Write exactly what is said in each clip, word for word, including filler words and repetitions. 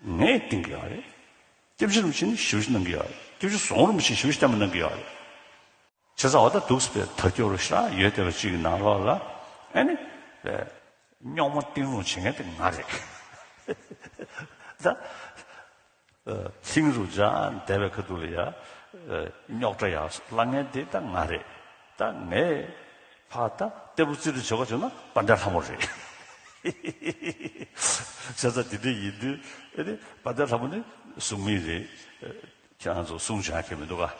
ངས་བསྟན་གྱི་ཡོད་རེད། སྐྱབས་རྗེ་རིན་པོ་ཆེ་ནི་ཞབས་ཕྱི་གནང་གི་ཡོད་རེད། སྐྱབས་རྗེ་ཟུང་རིན་པོ་ཆེ་ཞབས་ཕྱི་བསྟན་པ་གནང་གི་ཡོད་རེད། བྱས་ཙང་འོ་ད་འདུག་སེ་དར་རྒྱས་རུ་ཤ་ཡོད་བསྡད་པ་ཅིག་གི་ནང་ལོགས་ལ་ཨ་ནི་རྙོག་མ་བཏིང་རུང་བྱེད་མཁན་དེ་ང་རེད། ད་ལྷིང་རུ་འཇགས་བསྡད་པའི་ཁ་ཐུག་ལ་ཡ་རྙོག་དྲ་ཡ་བསླང་མཁན་དེ་ད་ང་རེད། ད་ངས་ཕ་ད་ལྟད་མོ་རྩེ་རུ་བྱེད་དགོས་བྱུང་ན་དཔལ་ལྡན་ལྷ་མོ་རེད། བྱས་ཙང་དེ་འདྲ་ཡིན་དུས་ཨ་ནི་དཔལ་ལྡན་ལྷ་མོ་ནི་གཟུགས་མེད་རེད། ཁྱེད་རང་ཚོ་གསུང་བྱ་མཁན་མི་འདུག་ག་བྱས་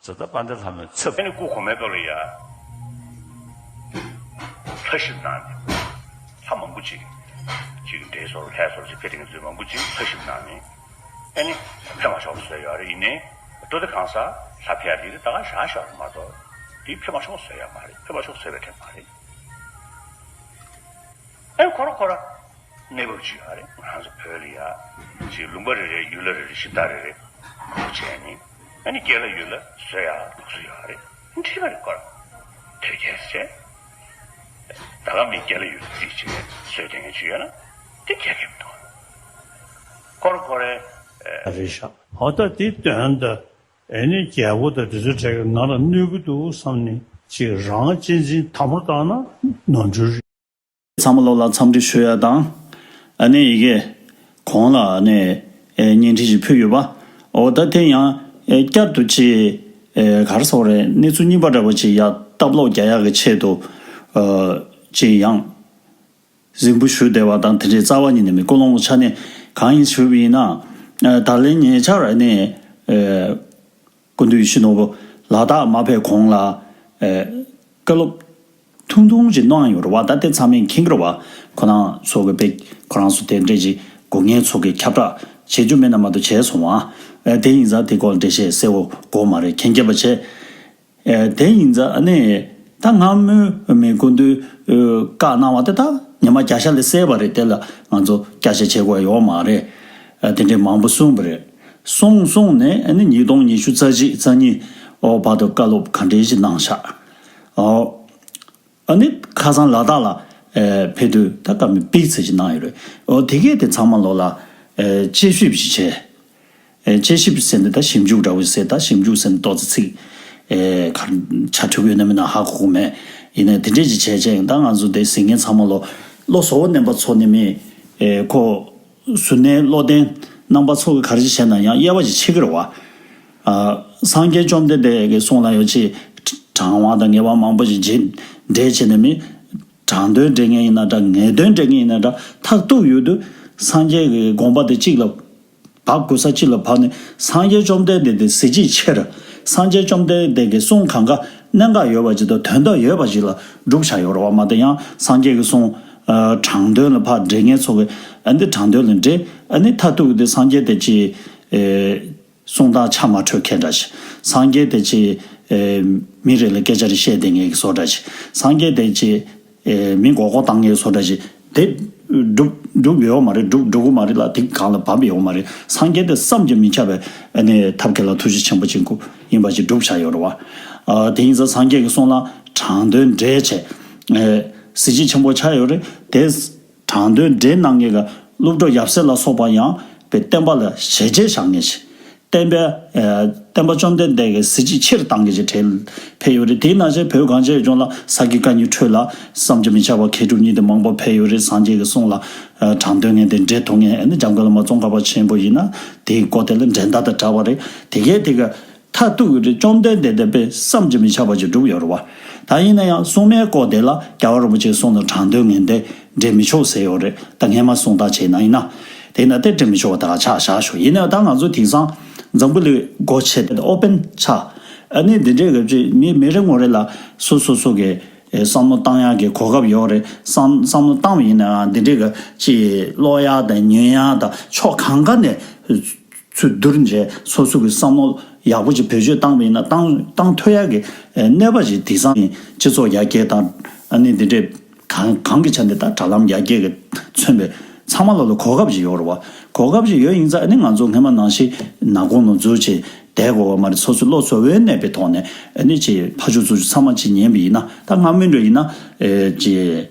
ཙང་དཔལ་ལྡན་ལྷ་མོའི་ཚབ། ཨ་ནི་སྐུ་གོང་མའི་སྐབས་ལ་ཡ། ལྷ་ཞིག་གནང་ནས། ལྷ་མང་པོ་ཅིག་ཅིག་འདྲེ་སོར་ལྷ་སོར་ཅིག་ཕེབས་མཁན་ཚོ་མང་པོ་ཅིག་ལྷ་ཞིག་གནང་ནས། ཨ་ནི་ཕེབས་མ་ཆོག་པ་བཟོས་ཡོད་རེད། ཡིན་ནའི་སྤྲོ་སྡེ་གང་ཟག་ལྷ་ཕེབས་ཡ་དེ་ད་ག་བཞག་བཞག་མ་གཏོགས་དེ་ཕེབས་མ་ཆོག་པ་བཟོས་ཡ་མ་རེད། ཕེབས་མ་ཆོག་པ་བཟོས་པའི་དྲན་མ་རེད། ཨ་ནི་ཁོ་ར་ཁོ་ར། གནས་བབ་ཅིག་ཡོད་རེད། ང་རང་ཚོ་བོད་ལ་ཡ་ཅིག་ལུང་པ་རེ་རེ་ཡུལ་ལ་རེ་རེ་གཞི་བདག་རེ་རེ་ཁུར་བྱས་ནས་ཨ་ནི་སྐད་ལ་ཡུལ་ལ་བཟོ་ཡ་ལུགས་སྲོལ་ཡོད་རེད། འགྲིག་པ་རེད་ཁོ་ར། དོལ་རྒྱལ་ཟེར། ད་ག་མི་སྐད་ལ་ཡུལ་ལ་རྩིས་བྱས་བཟོས་དེ་ངས་ཅིག་ཡོད་ན་དེ་རྒྱལ་ཁབ་འདུག་ཁོ་ར་ཁོ་རའི་རེད་ཤག་འོ་ད་དེ་དོན་དུ་ཨ་ནི་རྒྱལ་པོ་དང་དེ་ཚོའི་གྲས་ཀྱིས་ང་ལ་གནོད་ཀྱི་འདུག་བསམ་ནས་ཅིག་རང་གཅེས་འཛིན་དམ་པོར་བཏང་ན་ནོར་འཁྲུལ་རེད། ཚང་མ་ལོ་ལ་འཚམས་འདྲི་ཞུ་ཡ་དང་། ཨ་ནི་ཡི་གེ་གོང་ལ་ཨ་ནི་ཨེ་བརྙན་འཕྲིན་ཞིག་ཕུལ་ཡོད་པ། འོ་ད་དེ་ཡང་ཨེ་བསྐྱར་དུ་ཅིག་ཨེ་ག་རེ་ཟེར་དགོས་རེད། གནས་ཚུལ་རྙིང་པ་འདྲ་པོ་ཅིག་ཡར་ལྟ་ཀློག་རྒྱག་ཡག་གི་ཆེད་དུ་ཨ་ཅིག་ཡང་གཟིགས་འབུལ་ཞུ་བསྡད་པ་དང་། དེ་འདྲའི་རྩ་བ་ཉིད་ནས་མིན། ཀུན་སློང་གི་ཆ་ནས་གང་ཡིན་ཞུས་པ་ཡིན་ན། ཨ་ད་ལན་ཉེ་ཆར་ཨ་ནི་ཨེ་སྐུ་མདུན་ཡིད་བཞིན་ནོར་བུ་ལ་དྭགས་མ་ཕེབས་གོང་ལ་ཨེ་བཀའ་སློབ་ཐུང་ཐུང་ཅིག་གནང་ཡོད་རེད་བ། ད་དེ་ཚང་མས་མཁྱེན་གྱི་རེད་བ། ཁོ་རང་ཚོ་གི་དཔེ་ཁོ་རང་ཚོ་དེ་འདྲས་ཅིག་དགོས་ངེས་ཚོ་གི་ཁྱབ་བསྒྲགས་བྱེད་རྒྱུ་མེད་ན་མ་གཏོགས་བྱས་སོང་བ། ཨེ་དེ་ཡིན་ཙང་དེ་སྐོར་འགྲེལ་བཤད་གསལ་བོ་དགོས་མ་རེད། མཁྱེན་རྒྱ་པ་བྱས། ཨེ་དེ་ཡིན་ཙང་ཨ་ནི་ད་སྔ་མོའི་མི་སྐུ་མདུན་ཨེ་བཀའ་གནང་བ་དེ་ད་ཉི་མ་བརྒྱ་ཤར་ལས་གསལ་བ་རེད། དེ་ལ་ང་ཚོ་བསྐྱར་བཤད་བྱེད་དགོས་ཡོད་མ་རེད། ཨ་དེ་འདྲའི་མང་པོ་གསུངས་པ་རེད། གསུངས་གསུངས་ནས་ཨ་ནི་ཉིས་སྟོང་ཉི་ཤུ་རྩ་གཅིག་རྩ་གཉིས་འོ་བར་དུ་བཀའ་སློབ་ག་འདྲའི་ཞིག་གནང་ཤག་འོ་ཨ་ནི་ཁ་སང་ལ་དྭགས་ལ་ཨེ་ཕེབས་དུས་ད་བཀའ་མོལ་སྤེལ་ཚད་ཅིག་གནང་ཡོད་རེད། འོ་དེ་གས་དེ་ཚང་མ་ལོ་ལ་ཨེ་དཔྱད་ཞིབ་ཅིག་བྱས། ཨེ་དཔྱད་ཞིབ་ཟེར་ནས་ད་ཞིབ་འཇུག་འདྲ་བོ་ཟེར། ད་ཞིབ་འཇུག་ཟེར་ནས་ཏོག་ཙམ་ཚིག་ཨེ་ག་ཆ་འཕྲུལ་གྱི་ཡོད་ན་མིན་ན་ཧ་གོ་གི་མེད། ཡིན་ནའི་དེ་འདྲས་ཅིག་བྱས་བྱས་ཡང་ད་ང་ཚོ་དེ་གཟིགས་མཁན་ཚང་མ་ལོ་བློ་གཟུ་བོ་རྣོན་པ་ཚོ་ནི་མི་ཨེ་ཁོ་གཟུར་གནས་བློ་ལྡན་རྣམ་པ་ཚོ་གི་ག་རེ་ཅིག་བྱས་ན་ཡང་དབྱེ་བ་ཅིག་ཕྱེ་གི་རེད་བ། ཨ་སངས་རྒྱས་བཅོམ་ལྡན་འདས་ཀྱི་གསུང་ལ་ཡོད་ཅིག་དྲང་བ་དང་ངེས་པ་མང་པོ་ཅིག་འབྲེལ་བྱས་ནས་མི་དྲང་དོན་འགྲེལ་མཁན་ཡིན་ན་འདྲ། ངེས་དོན་འགྲེལ་མཁན་ཡིན་ན་འདྲ། མཐར་གཏུགས་ཡོད་དུས་སངས་རྒྱས་ཀྱི་དགོངས་པ་དེ་གཅིག་ལ་བབ་དགོས་ས་གཅིག་ལ་བབ་ནས་སངས་རྒྱས་བཅོམ་ལྡན་འདས་དེ་གཟི་བརྗིད་ཆེར། སངས་རྒྱས་བཅོམ་ལྡན་འདས་ཀྱི་གསུང་གང་ག་གནད་འགག་ཡོད་པ་ཅིག་དང་དོན་དག་ཡོད་པ་ཅིག་ལ་སྒྲུབ་བྱ་ཡོད་རེད་བ། མ་གཏོགས་ཡང་སངས་རྒྱས་ཀྱི་གསུང་ཨ་དྲང་དོན་ལ་ཕར་འགྲེལ་མཁན་ཚོ་གི་ཨ་འདི་དྲང་དོན་ལ་འགྲེལ། ཨ་ནི་མཐར་གཏུགས་དེ་སངས་རྒྱས་དེ་ཅིག་ཨེ་གསུང་སྟངས་ཆ་མ་འཕྲོད་མཁན་འདྲ་ཞིག་སངས་རྒྱས་དེ་ཅིག་ཨེ་མི་རེ་ལ་སྐད་ཆ་རེ་བཤད་བསྡད་མཁན་གྱི་བཟོ་འདྲ་ཞིག་སངས་རྒྱས་དེ་ཅིག་ཨེ་མི་མགོ་སྐོར་བཏང་མཁན་བཟོ་འདྲ་ཞིག་དེ་འགྲུབ་འགྲུབ་ཡོད་མ་རེད། འགྲུབ་འགྲུབ་ཀྱི་མ་རེད་ལ། དེ་གང་ལ་བབ་ཡོད་མ་རེད། སངས་རྒྱས་དེ་བསམ་གྱིས་མི་ཁྱབ་པའི་ཨ་ནི་ཐབས་མཁས་ལ་ཐུགས་རྗེ་ཆེན་པོ་ཅན་སྐུ་ཡིན་པ་ཞིག་སྒྲུབ་བྱ་ཡོད་རེད་བ། ཨ་དེ་ཡིན་ཙང་སངས་རྒྱས་ཀྱི་གསུང་ལ་དྲང་དོན་འགྲེལ་བྱས། ཨེ་གཟི་བརྗིད་ཆེན་པོ་ཆགས་ཡོད་རེད། དེ་དྲང་དོན་འགྲེལ་གནང་མཁན་གྱི་སློབ་གྲོགས་ཡབ་སྲས་ལ་སོགས་པ་ཡང་དཔེ་བསྟན་པ་ལ་ཞལ་བརྒྱས་བཞག་མཁན་ཞིག་བསྟན་པའི་ཨེ་བསྟན་པ་བཅོམ་ལྡན་འདས་ཀྱི་གཟི་བརྗིད་ཆེར་བཏང་མཁན་ཞིག་གྲས་ཕེབས་ཡོད་རེད། དེའི་ནང་བཞིན་བོད་གངས་ཅན་ལྗོངས་ལ་ས་དགེ་བཀའ་རྙིང་འཕྲོས་ལ་བསམ་གྱིས་མི་ཁྱབ་པ་མཁས་གྲུབ་གཉིས་ལྡན་མང་པོ་ཕེབས་ཡོད་རེད། སངས་རྒྱས་ཀྱི་གསུང་ལ་ཨ་དྲང་དོན་ངེས་གཏན་འགྲེལ་ཐུབ་མཁན་ཨ་ནི་འཇམ་མགོན་བླ་མ་ཙོང་ཁ་པ་ཆེན་པོ་ཡིན་ན་དེའི་སྐོར་དེ་ལ་འགྲན་ཟླ་དང་བྲལ་བ་རེད། དེ་གས་དེ་ག་མཐར་གཏུགས་ཡོད་རེད། བཅོམ་ལྡན་འདས་དེ་དཔེ་བསམ་གྱིས་མི་ཁྱབ་པ་ཅིག་བསྒྲུབས་ཡོད་རེད་བ། ད་ཡིན་ན་ཡང་གསུང་མའི་སྐོར་དེ་ལ་རྒྱལ་བ་རིན་པོ་ཆེའི་གསུང་ལ་དྲང་དོན་ངེས་གཏན་འགྲེལ་མི་ཆོག་ཟེར་ཡོད་རེད། ད་སྔས་མ་གསུང་སྟངས་བྱས་ན་ཡིན་ན། དེ་ན་དེ་འགྲེལ་མི་ཆོག་པ་ད་ག་ཆགས་བཞག་ཞོག་ཡིན་ན་ཡང་ད་ང་ཚོ་དེང་སང་འཛམ་བུ་གླིང་སྒོ་ཕྱེ་སྟེ་ཨོ་པན་ཆགས། ཨ་ནི་འདི་འདྲའི་སྐབས་ཅིག་མི་མི་རེ་ངོ་རེ་ལ་སོ་སོ་སོ་གི་ཨེ་བསམ་བློ་བཏང་ཡག་གི་གོ་སྐབས་ཡོད་རེད། བསམ་བསམ་བློ་བཏང་བ་ཡིན་ན་ཡང་འདི་འདྲའི་གི་ཅིག་ཀློག་ཡག་དང་ཉན་ཡག་དང་ཕྱོགས་གང་ག་ནས་ཚུར་བསྡུར་བྱས་སོ་སོ་གི་བསམ་བློ་ཡག་པོ་ཅིག་བེད་སྤྱོད་བཏང་བ་ཡིན་ན་བཏང་བཏང་ཐུབ་ཡག་གི་ཨེ་གནས་པ་ཅིག་དེང་སང་སྤྱི་ཚོགས་ཡར་རྒྱས་དང་ཨ་ནི་འདི་འདྲའི་གང་གང་གི་ཆ་ནས་ད་དྲ་ལམ་ཡར་རྒྱས་ཀྱི་མཚོན་པའི་ཚང་མ་ལ་ལ་གོ་སྐབས་ཅིག་ཡོད་རེད་བ། གོ་སྐབས་ཅིག་ཡོད་ཡིན་ཙང་ཨ་ནི་ང་ཚོ་སྔས་མ་ནང་བཞིན་ནག་ཁུང་ནང་འཛུལ་བྱས་བསྡད་དགོས་པ་མ་རེད། སོ་སོའི་བློ་གཟུ་བོར་གནས་པའི་ཐོག་ནས་ཨ་ནི་ཅིག་ཕར་ཕྱོགས་ཚུར་ཕྱོགས་ཚང་མ་ཅིག་ཉན་པ་ཡིན་ན། ད་སྔ་མོའི་འདྲ་ཡིན་ན་ཨེ་ཅིག་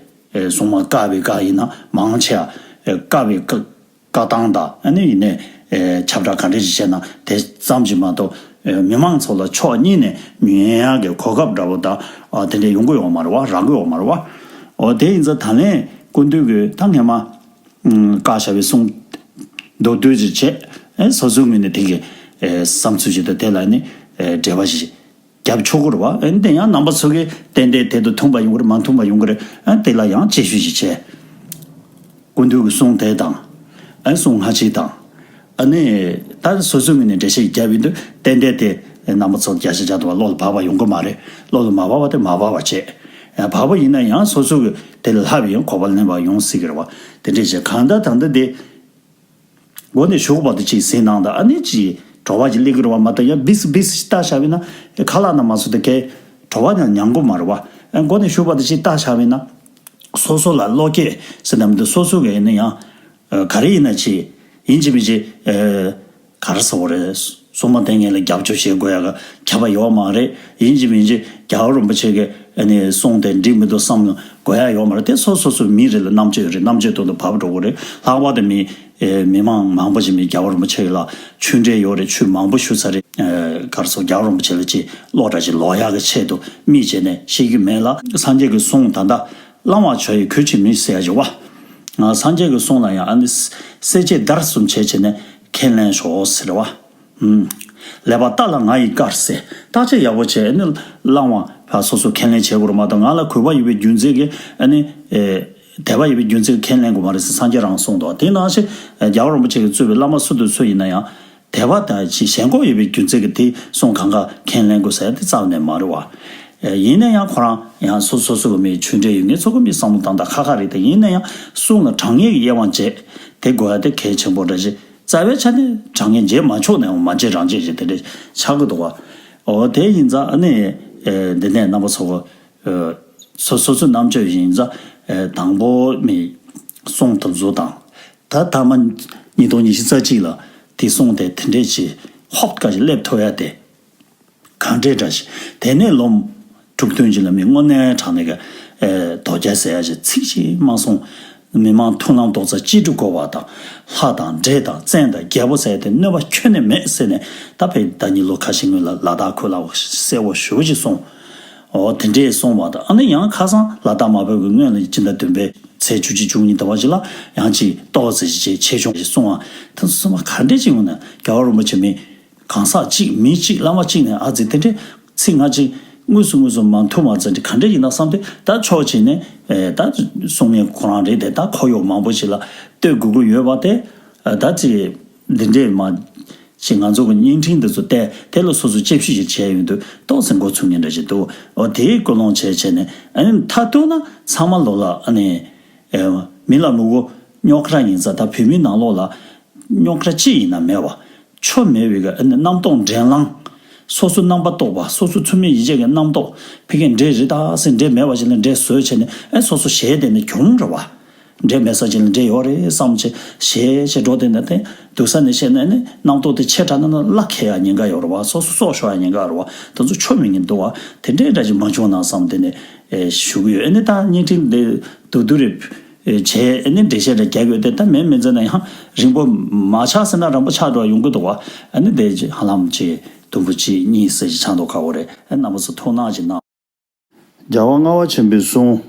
ཨེ་སྲུང་མ་བཀག་པའི་བཀག་ཡིན་ན་མང་ཆེ་བ་ཨེ་བཀག་པའི་བཀག་བཀའ་བཏང་དང་ཨ་ནི་ཡིན་ནའི་ཨེ་ཁྱབ་བསྒྲགས་ག་འདྲ་ཞིག་བྱས་ན་དེ་ཙམ་ཞིག་མ་གཏོགས་ཨེ་མི་མང་ཚོ་ལ་ཕྱོགས་གཉིས་ནས་ཉན་ཡག་གི་གོ་སྐབས་འདྲ་པོ་དང་ཨ་དེ་འདྲ་ཡོང་གི་ཡོད་མ་རེད་བ། རག་གི་ཡོད་མ་རེད་བ། འོ་དེ་ཡིན་ཙང་ད་ལན་སྐུ་མདུན་གྱིས་ད་སྔས་མ་ཨུམ་བཀའ་ཤག་པའི་གསུང་མདོར་བསྡུས་ཅིག་བྱས་ཨེ་སོ་སོའི་ངོས་ནས་དེ་གི་ཨེ་བསམ་ཚུལ་ཞིག་དང་དེ་ལ་ནི་ཨེ་འགྲེལ་པ་ཞིག་རྒྱབ་ཆོག་གི་རེད་བ། ཨ་ནི་དེ་ཡང་རྣམ་པ་ཚོ་གིས་ཏན་ཏན་དེ་དང་མཐུན་པ་ཡོང་གི་རེད་མ་མཐུན་པ་ཡོང་གི་རེད། ཨ་དེ་ལ་ཡང་དཔྱད་ཞིབ་ཅིག་བྱས། སྐུ་མདུན་གྱི་གསུང་དེ་དང་། ཨ་གསུང་སྔ་ཕྱི་དང་། ཨ་ནི་ད་སོ་སོའི་ངོས་ནས་འགྲེལ་བཤད་རྒྱབ་ཡོང་དུས་ཏན་ཏན་དེ་རྣམ་པ་ཚོ་བརྒྱ་ཆ་བརྒྱ་དང་བློ་ལ་བབས་པ་ཡོང་གི་མ་རེད། བློ་ལ་མ་བབས་པ་དེ་མ་བབས་པ་བྱས། ཨ་བབས་པ་ཡིན་ན་ཡང་སོ་སོ་གི་དེ་ལ་ལྷག་པའི་ཡང་གོ་བ་ལེན་པ་ཡོང་སྲིད་ཀྱི་རེད་བ། དེ་འདྲས་བྱས་གང་ལྟར་ད་ལྟ་དེ། མགོ་ནས་གཞུག་བར་དུ་ཅིག་ཟིན་གནང་དང་ཨ་ནི་ཅིག་བྲོ་བ་ཅིག་སླེབས་ཀྱི་རེད་བ། མ་གཏོགས་ཡང་བིས་བིས་ཞིག་བལྟ་བཞག་པ་ཡིན་ན་ཁ་ལག་ན་མ་སོང་དེ་གའི་བྲོ་བ་ཡང་མྱང་གི་མ་རེད་བ། ཨ་མགོ་ནས་གཞུག་བར་དུ་ཅིག་བལྟ་བཞག་པ་ཡིན་ན་སོ་སོ་ལ་བློ་སྐྱེད་ཟེར་ན་མི་འདུག་སོ་སོ་གི་ཡིན་ན་ཡང་ག་རེ་ཡིན་ན་ཅིག་ཡིན་གཅིག་མིན་གཅིག་ག་རེ་ཟེར་དགོས་རེད། སྲུང་མ་དེ་ངེད་ལ་རྒྱབ་སྐྱོར་བྱེད་དགོས་ཡག་གི་ཁྱབ་པ་ཡོད་མ་རེད། ཡིན་གཅིག་མིན་གཅིག་རྒྱལ་བ་རིན་པོ་ཆེ་གི་ཨ་ནི་གསུང་དེ་འགྲིག་མི་འདུག་བསམ་དགོས་ཡག་ཡོད་མ་རེད། དེ་སོ་སོ་སོ་མི་རེ་ལ་རྣམ་དཔྱོད་རེད། རྣམ་དཔྱོད་དོན་དུ་བབས་འགྲོ་གི་རེད། ལྷག་པར་དུ་མི་ཨེ་མི་མང་མང་པོ་ཞིག་མི་རྒྱལ་བ་རིན་པོ་ཆེ་ལ་ཆོས་འབྲེལ་ཡོད་རེད། ཆོས་མང་པོ་ཞུ་ཚར་རེད། ཨེ་ག་རེ་ཟེར་རྒྱལ་བ་རིན་པོ་ཆེ་ལ་ཅིག་བློ་འདྲ་ཅིག་ལོག་ཡག་གི་ཆེད་དུ་དམིགས་བྱས་ནས་བཤད་ཀྱི་མེད་ལ། སངས་རྒྱས་ཀྱི་གསུང་ད་ལྟ་བླང་བར་བྱ་ཡི་གོས་ཕྱིར་མིན་ཟེར་ཡག་ཅིག་བ། ང་སངས་རྒྱས་ཀྱི་གསུང་ལ་ཡང་ཨ་ནི་སེལ་བྱེད་བརྡར་གསུམ་བྱས་བྱས་ནས་ཁས་ལེན་ཤོག་ཟེར་བ། ལེགས་པར་བརྟག་ལ་ང་ཡིས་བཀར་ཟེར། བརྟག་དཔྱད་ཡག་པོ་བྱས་ནས་བླང་བ་སོ་སོ་ཁས་ལེན་བྱེད་དགོས་རེད་མ་གཏོགས་ང་ལ་གུས་པ་ཡོད་པའི་རྒྱུ་མཚན་གྱིས་ཨ་ནི་དད་པ་ཡོད་པའི་རྒྱུ་མཚན་གྱིས་ཁས་ལེན་དགོས་མ་རེད་ཟེར་སངས་རྒྱས་རང་གསུངས་འདུག་དེ་ནང་བཞིན་རྒྱལ་བ་རིན་པོ་ཆེ་གིས་གཙོས་པའི་བླ་མ་སུ་དང་སུ་ཡིན་ན་ཡང་དད་པ་དང་ཅིག་ཞེན་ཁོག་ཡོད་པའི་རྒྱུ་མཚན་གྱིས་དེ་གསུང་གང་ག་ཁས་ལེན་དགོས་ཟེར་དེ་རྩ་བ་ནས་མ་རེད་བ། ཡིན་ན་ཡང་ཁོ་རང་ཡང་སོ་སོ་སོ་གི་མི་ཆོས་འབྲེལ་ཡོད་ངེས་ཚོ་གི་མི་བསམ་བློ་བཏང་དང་ཁ་ཁ་རེད་དེ། ཡིན་ན་ཡང་གསུང་ལ་དྲང་ངེས་ཀྱི་དབྱེ་བ་འབྱེད་དེ་དགོས་ཡ་དེ་གལ་ཆེན་པོ་འདྲ་ཞིག་རྩ་བའི་ཆ་ནས་དྲང་ངེས་འབྱེད་མ་ཆོག་ན་ཡང་མ་འབྱེད་རང་འབྱེད་ཞིག་དེ་འདྲ་ཆགས་ཀྱི་འདུག་བ། འོ་དེ་ཡིན་ཙང་ཨ་ནི་འདི་ནས་རྣམ་པ་ཚོ་གི་སོ་སོ་སོའི་རྣམ་དཔྱོད་ཡིན་ཙང་དང་པོ་མི་གསུང་དེ་ཚོ་དང་ད་ཐ་མ་ཉིས་སྟོང་ཉི་ཤུ་རྩ་གཅིག་ལ་དེ་གསུང་དེ་དེ་འདྲས་ཞིག་ཧོབ་ཀ་ཞིག་སླེབས་ཐུབ་ཡ་དེ། གང་འདྲས་འདྲ་ཞིག་དེ་ནས་ལོ་དྲུག་བདུན་ཅིག་ལ་མི་དངོས་གནས་དྲང་གནས་ཀྱི་ཨེ་དོལ་རྒྱལ་ཟེར་ཡ་ཞིག་ཚིག་ཅིག་མ་གསུངས། མི་མང་མཐུན་ལམ་རྡོག་རྩ་གཅིག་སྒྲིལ་དགོས་པ་དང་། ལྷ་དང་འདྲེ་དང་བཙན་དང་རྒྱལ་པོ་ཟེར་ཡ་དེ་གནོད་པ་ཁྱོན་ནས་མེད་ཟེར་ནས་ད་ཕེ་ཟླ་ཉིན་ལོ་ཁ་ཤས་སྔོན་ལ་ལ་དྭགས་ཁུལ་ལ་གསལ་བོ་ཞེ་པོ་ཅིག་གསུངས། འོ་དེ་འདྲས་གསུངས་པ་དང་ཨ་ནི་ཡང་ཁ་སང་ལ་དྭགས་མ་བབས་ཀྱི་སྔོན་ལ་སྤྱི་ཟླ་བདུན་པའི་ཚེས་བཅུ་གཅིག་བཅུ་གཉིས་ཟླ་བ་ཅིག་ལ་ཡང་ཅིག་ཏོག་ཙམ་ཅིག་ཆེ་ཆུང་ཅིག་གསུངས་པ་དེ་ཚོ་ཚང་མ་ག་འདྲས་ཅིག་ཡོང་ན་རྒྱལ་བ་རིན་པོ་ཆེ་མི། གང་ཟག་གཅིག་མི་གཅིག་བླ་མ་གཅིག་ནས་ཨ་ཙི་དེ་འདྲའི་ཚིག་སྔ་ཕྱི་དངོས་སུ་དངོས་སུ་མ་མཐུན་པ་ཙམ་གྱིས་ག་འདྲ་ཡིན་ན་བསམ་སྟེ་ད་ཕྱོགས་གཅིག་ནས་ཨེ་ད་གསུང་མཁན་ཁོ་རང་རེད་དེ་ད་ཁོར་ཡུག་མང་པོ་ཞིག་ལ་ལྟོས་དགོས་ཀྱི་ཡོད་པ་དེ་ཨ་ད་ཅི་འདི་འདྲས་མ་ཅི་ང་ཚོ་གི་བརྙན་འཕྲིན་འདི་ཚོ་བལྟས་དེ་ལ་སོ་སོ་དཔྱད་ཞིབ་ཞིག་བྱས་ཡོང་དུས་ཏོག་ཙམ་མགོ་ཚོས་མཁན་འདྲ་ཞིག་འདུག་འོ་དེའི་ཀུན་སློང་བྱས་བྱས་ནས་ཨ་ནི་མཐའ་གཏུགས་ན་ཚང་མ་ལོ་ལ་ཨ་ནི། ཨེ། མི་ལ་མི་གོ་རྙོག་དྲ་ཡིན་ཙང་ད་བོད་མིའི་ནང་ལོགས་ལ་རྙོག་དྲ་ཅི་ཡིན་ན་མེད་པ། ཆོ་མེད་པའི་གི་ཨ་ནི་རྣམ་རྟོག་འགྲན་ལམ། སོ་སོ་རྣམ་པ་རྟོག་པ་སོ་སོ་ཚུལ་མིན་ཡིད་བྱེད་ཀྱི་རྣམ་རྟོག་ཕ་གིར་འདྲེ་རེད་ད་ཟེར་འདྲེ་མེད་པ་ཅིག་ལ་འདྲེ་བཟོས་བྱས་ནས་ཨེ་སོ་སོ་ཞེད་བསྡད་ནས་གྱོང་རེད་བ། འདྲེ་མེད་ས་ཅིག་ལ་འདྲེ་ཡོད་རེད་བསམ་བྱས་ཞེད་བྱས་འགྲོ་བསྡད་ནས་དེ་སྡུག་ས་ནས་བཤད་ན་ཨ་ནི་རྣམ་རྟོག་དེ་ཆེ་དྲགས་ན་ན་བླ་འཁེལ་ཡ་ཉེན་ཁ་ཡོད་རེད་བ། སོ་སོ་སྲོག་ཤོར་ཡ་ཉེན་ཁ་རེད་བ། དེ་ཚོ་ཆོ་མེད་མཁན་འདུག་བ། དེ་འདྲའི་འདྲ་ཅིག་མ་བྱུང་ན་བསམ་དེ་ནས་ཨེ་ཞུ་གི་ཡོད། ཨ་ནི་ད་བརྙན་འཕྲིན་འདི་བསྡུ་བསྡུ་རེ། བྱས་ཨ་ནི་འགྲེལ་བཤད་རེ་རྒྱག་ཡོད་དེ་ད་མེད་མི་ཚེ་ན་ཡང་རིང་པོ་མ་ཆགས་ཟེར་ན་རིང་པོ་ཆགས་འགྲོ་ཡོང་གི་འདུག་བ། ཨ་ནི་དེ་ཧ་ལམ་ཅིག་དུམ་བུ་གཅིག་གཉིས་ཟེར་ཞིག་ཆགས་མདོག་ཁ་པོ་རེད། ཨ་རྣམ་པ་ཚོ་ཐུགས་སྣང་ཅིག་གནང་། རྒྱལ་བ་ལྔ་པ་ཆེན་པོའི་གསུང་།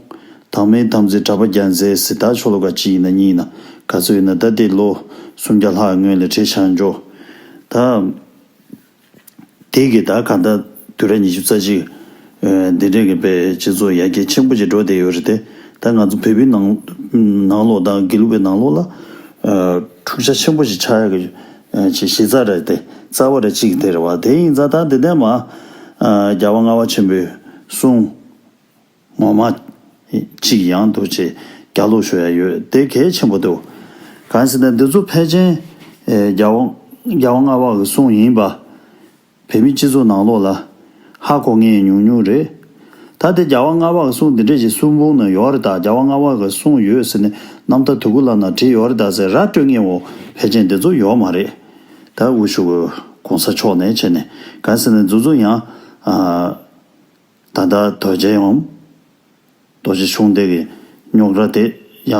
དམ་མེད་དམ་ཚིག་གྲགས་པ་རྒྱལ་མཚན་ཟེར་ད་ཆོ་ལོ་ཀ་གཅིག་ཡིན་ན་གཉིས་ཡིན་ན་ག་ཚོད་ཡིན་ན་ད་དེ་ལོ་སུམ་བརྒྱ་ལྷག་སྔོན་ལ་བྲིས་ཆགས་འཇོག་ད། དེ་གི་ད་ག་ད་དུས་རབས་ཉི་ཤུ་རྩ་གཅིག་འདི་འདྲའི་གི་དཔེ་སྤྱི་ཚོགས་ཡར་རྒྱས་ཆེན་པོ་ཅིག་འགྲོ་བསྡད་ཡོད་རེད་དེ། ད་ང་ཚོ་བོད་པའི་ནང་ནང་ལོགས་དང་དགེ་ལུགས་པའི་ནང་ལོགས་ལ་འཁྲུག་ཆ་ཆེན་པོ་ཞིག་ཆགས་ཡག་གི་ཅིག་གཞི་རྩ་རེད་དེ། རྩ་བ་རེད་གཅིག་དེ་རེད་བ། དེ་ཡིན་ཙང་ད་འདི་ནས་མ་རྒྱལ་བ་ལྔ་པ་ཆེན་པོའི་གསུང་ངོ་མ་གཅིག་ཡང་འདུག་ཅེས་བརྒྱ་ལོ་ཞུ་ཡ་ཡོད་དེ་གལ་ཆེན་པོ་འདུག་གང་ཟེར་ན་འདི་ཚོ་ཕལ་ཆེར་རྒྱལ་བ་རྒྱལ་བ་ལྔ་པ་གི་གསུང་ཡིན་པ། བོད་མི་སྤྱི་ཚོགས་ནང་ལོགས་ལ་ཧ་གོ་མཁན་ཉུང་ཉུང་རེད། ད་དེ་རྒྱལ་བ་ལྔ་པ་གི་གསུང་འདི་འདྲས་ཅིག་གསུང་འབུམ་ན་ཡོད་རེད་ད། རྒྱལ་བ་ལྔ་པ་གི་གསུང་ཡོད་ཟེར་ནས་རྣམ་ཐར་དུ་ཀུ་ལ་ན་བྲིས་ཡོད་རེད་ད་ཟེར་ར་སྤྲོད་མཁན་འོ་ཕལ་ཆེར་འདི་ཚོ་ཡོད་མ་རེད། ད་དབུ་བཞུགས་གོང་ས་མཆོག་ནས་བྱས་ནས་གང་ཟེར་ན་འདི་ཚོ་ཡང་ད་ལྟ་དོལ་རྒྱལ་ཡོང་རྡོ་རྗེ་ཆུང་དེ་གི་རྙོག་དྲ་དེ་ཡ་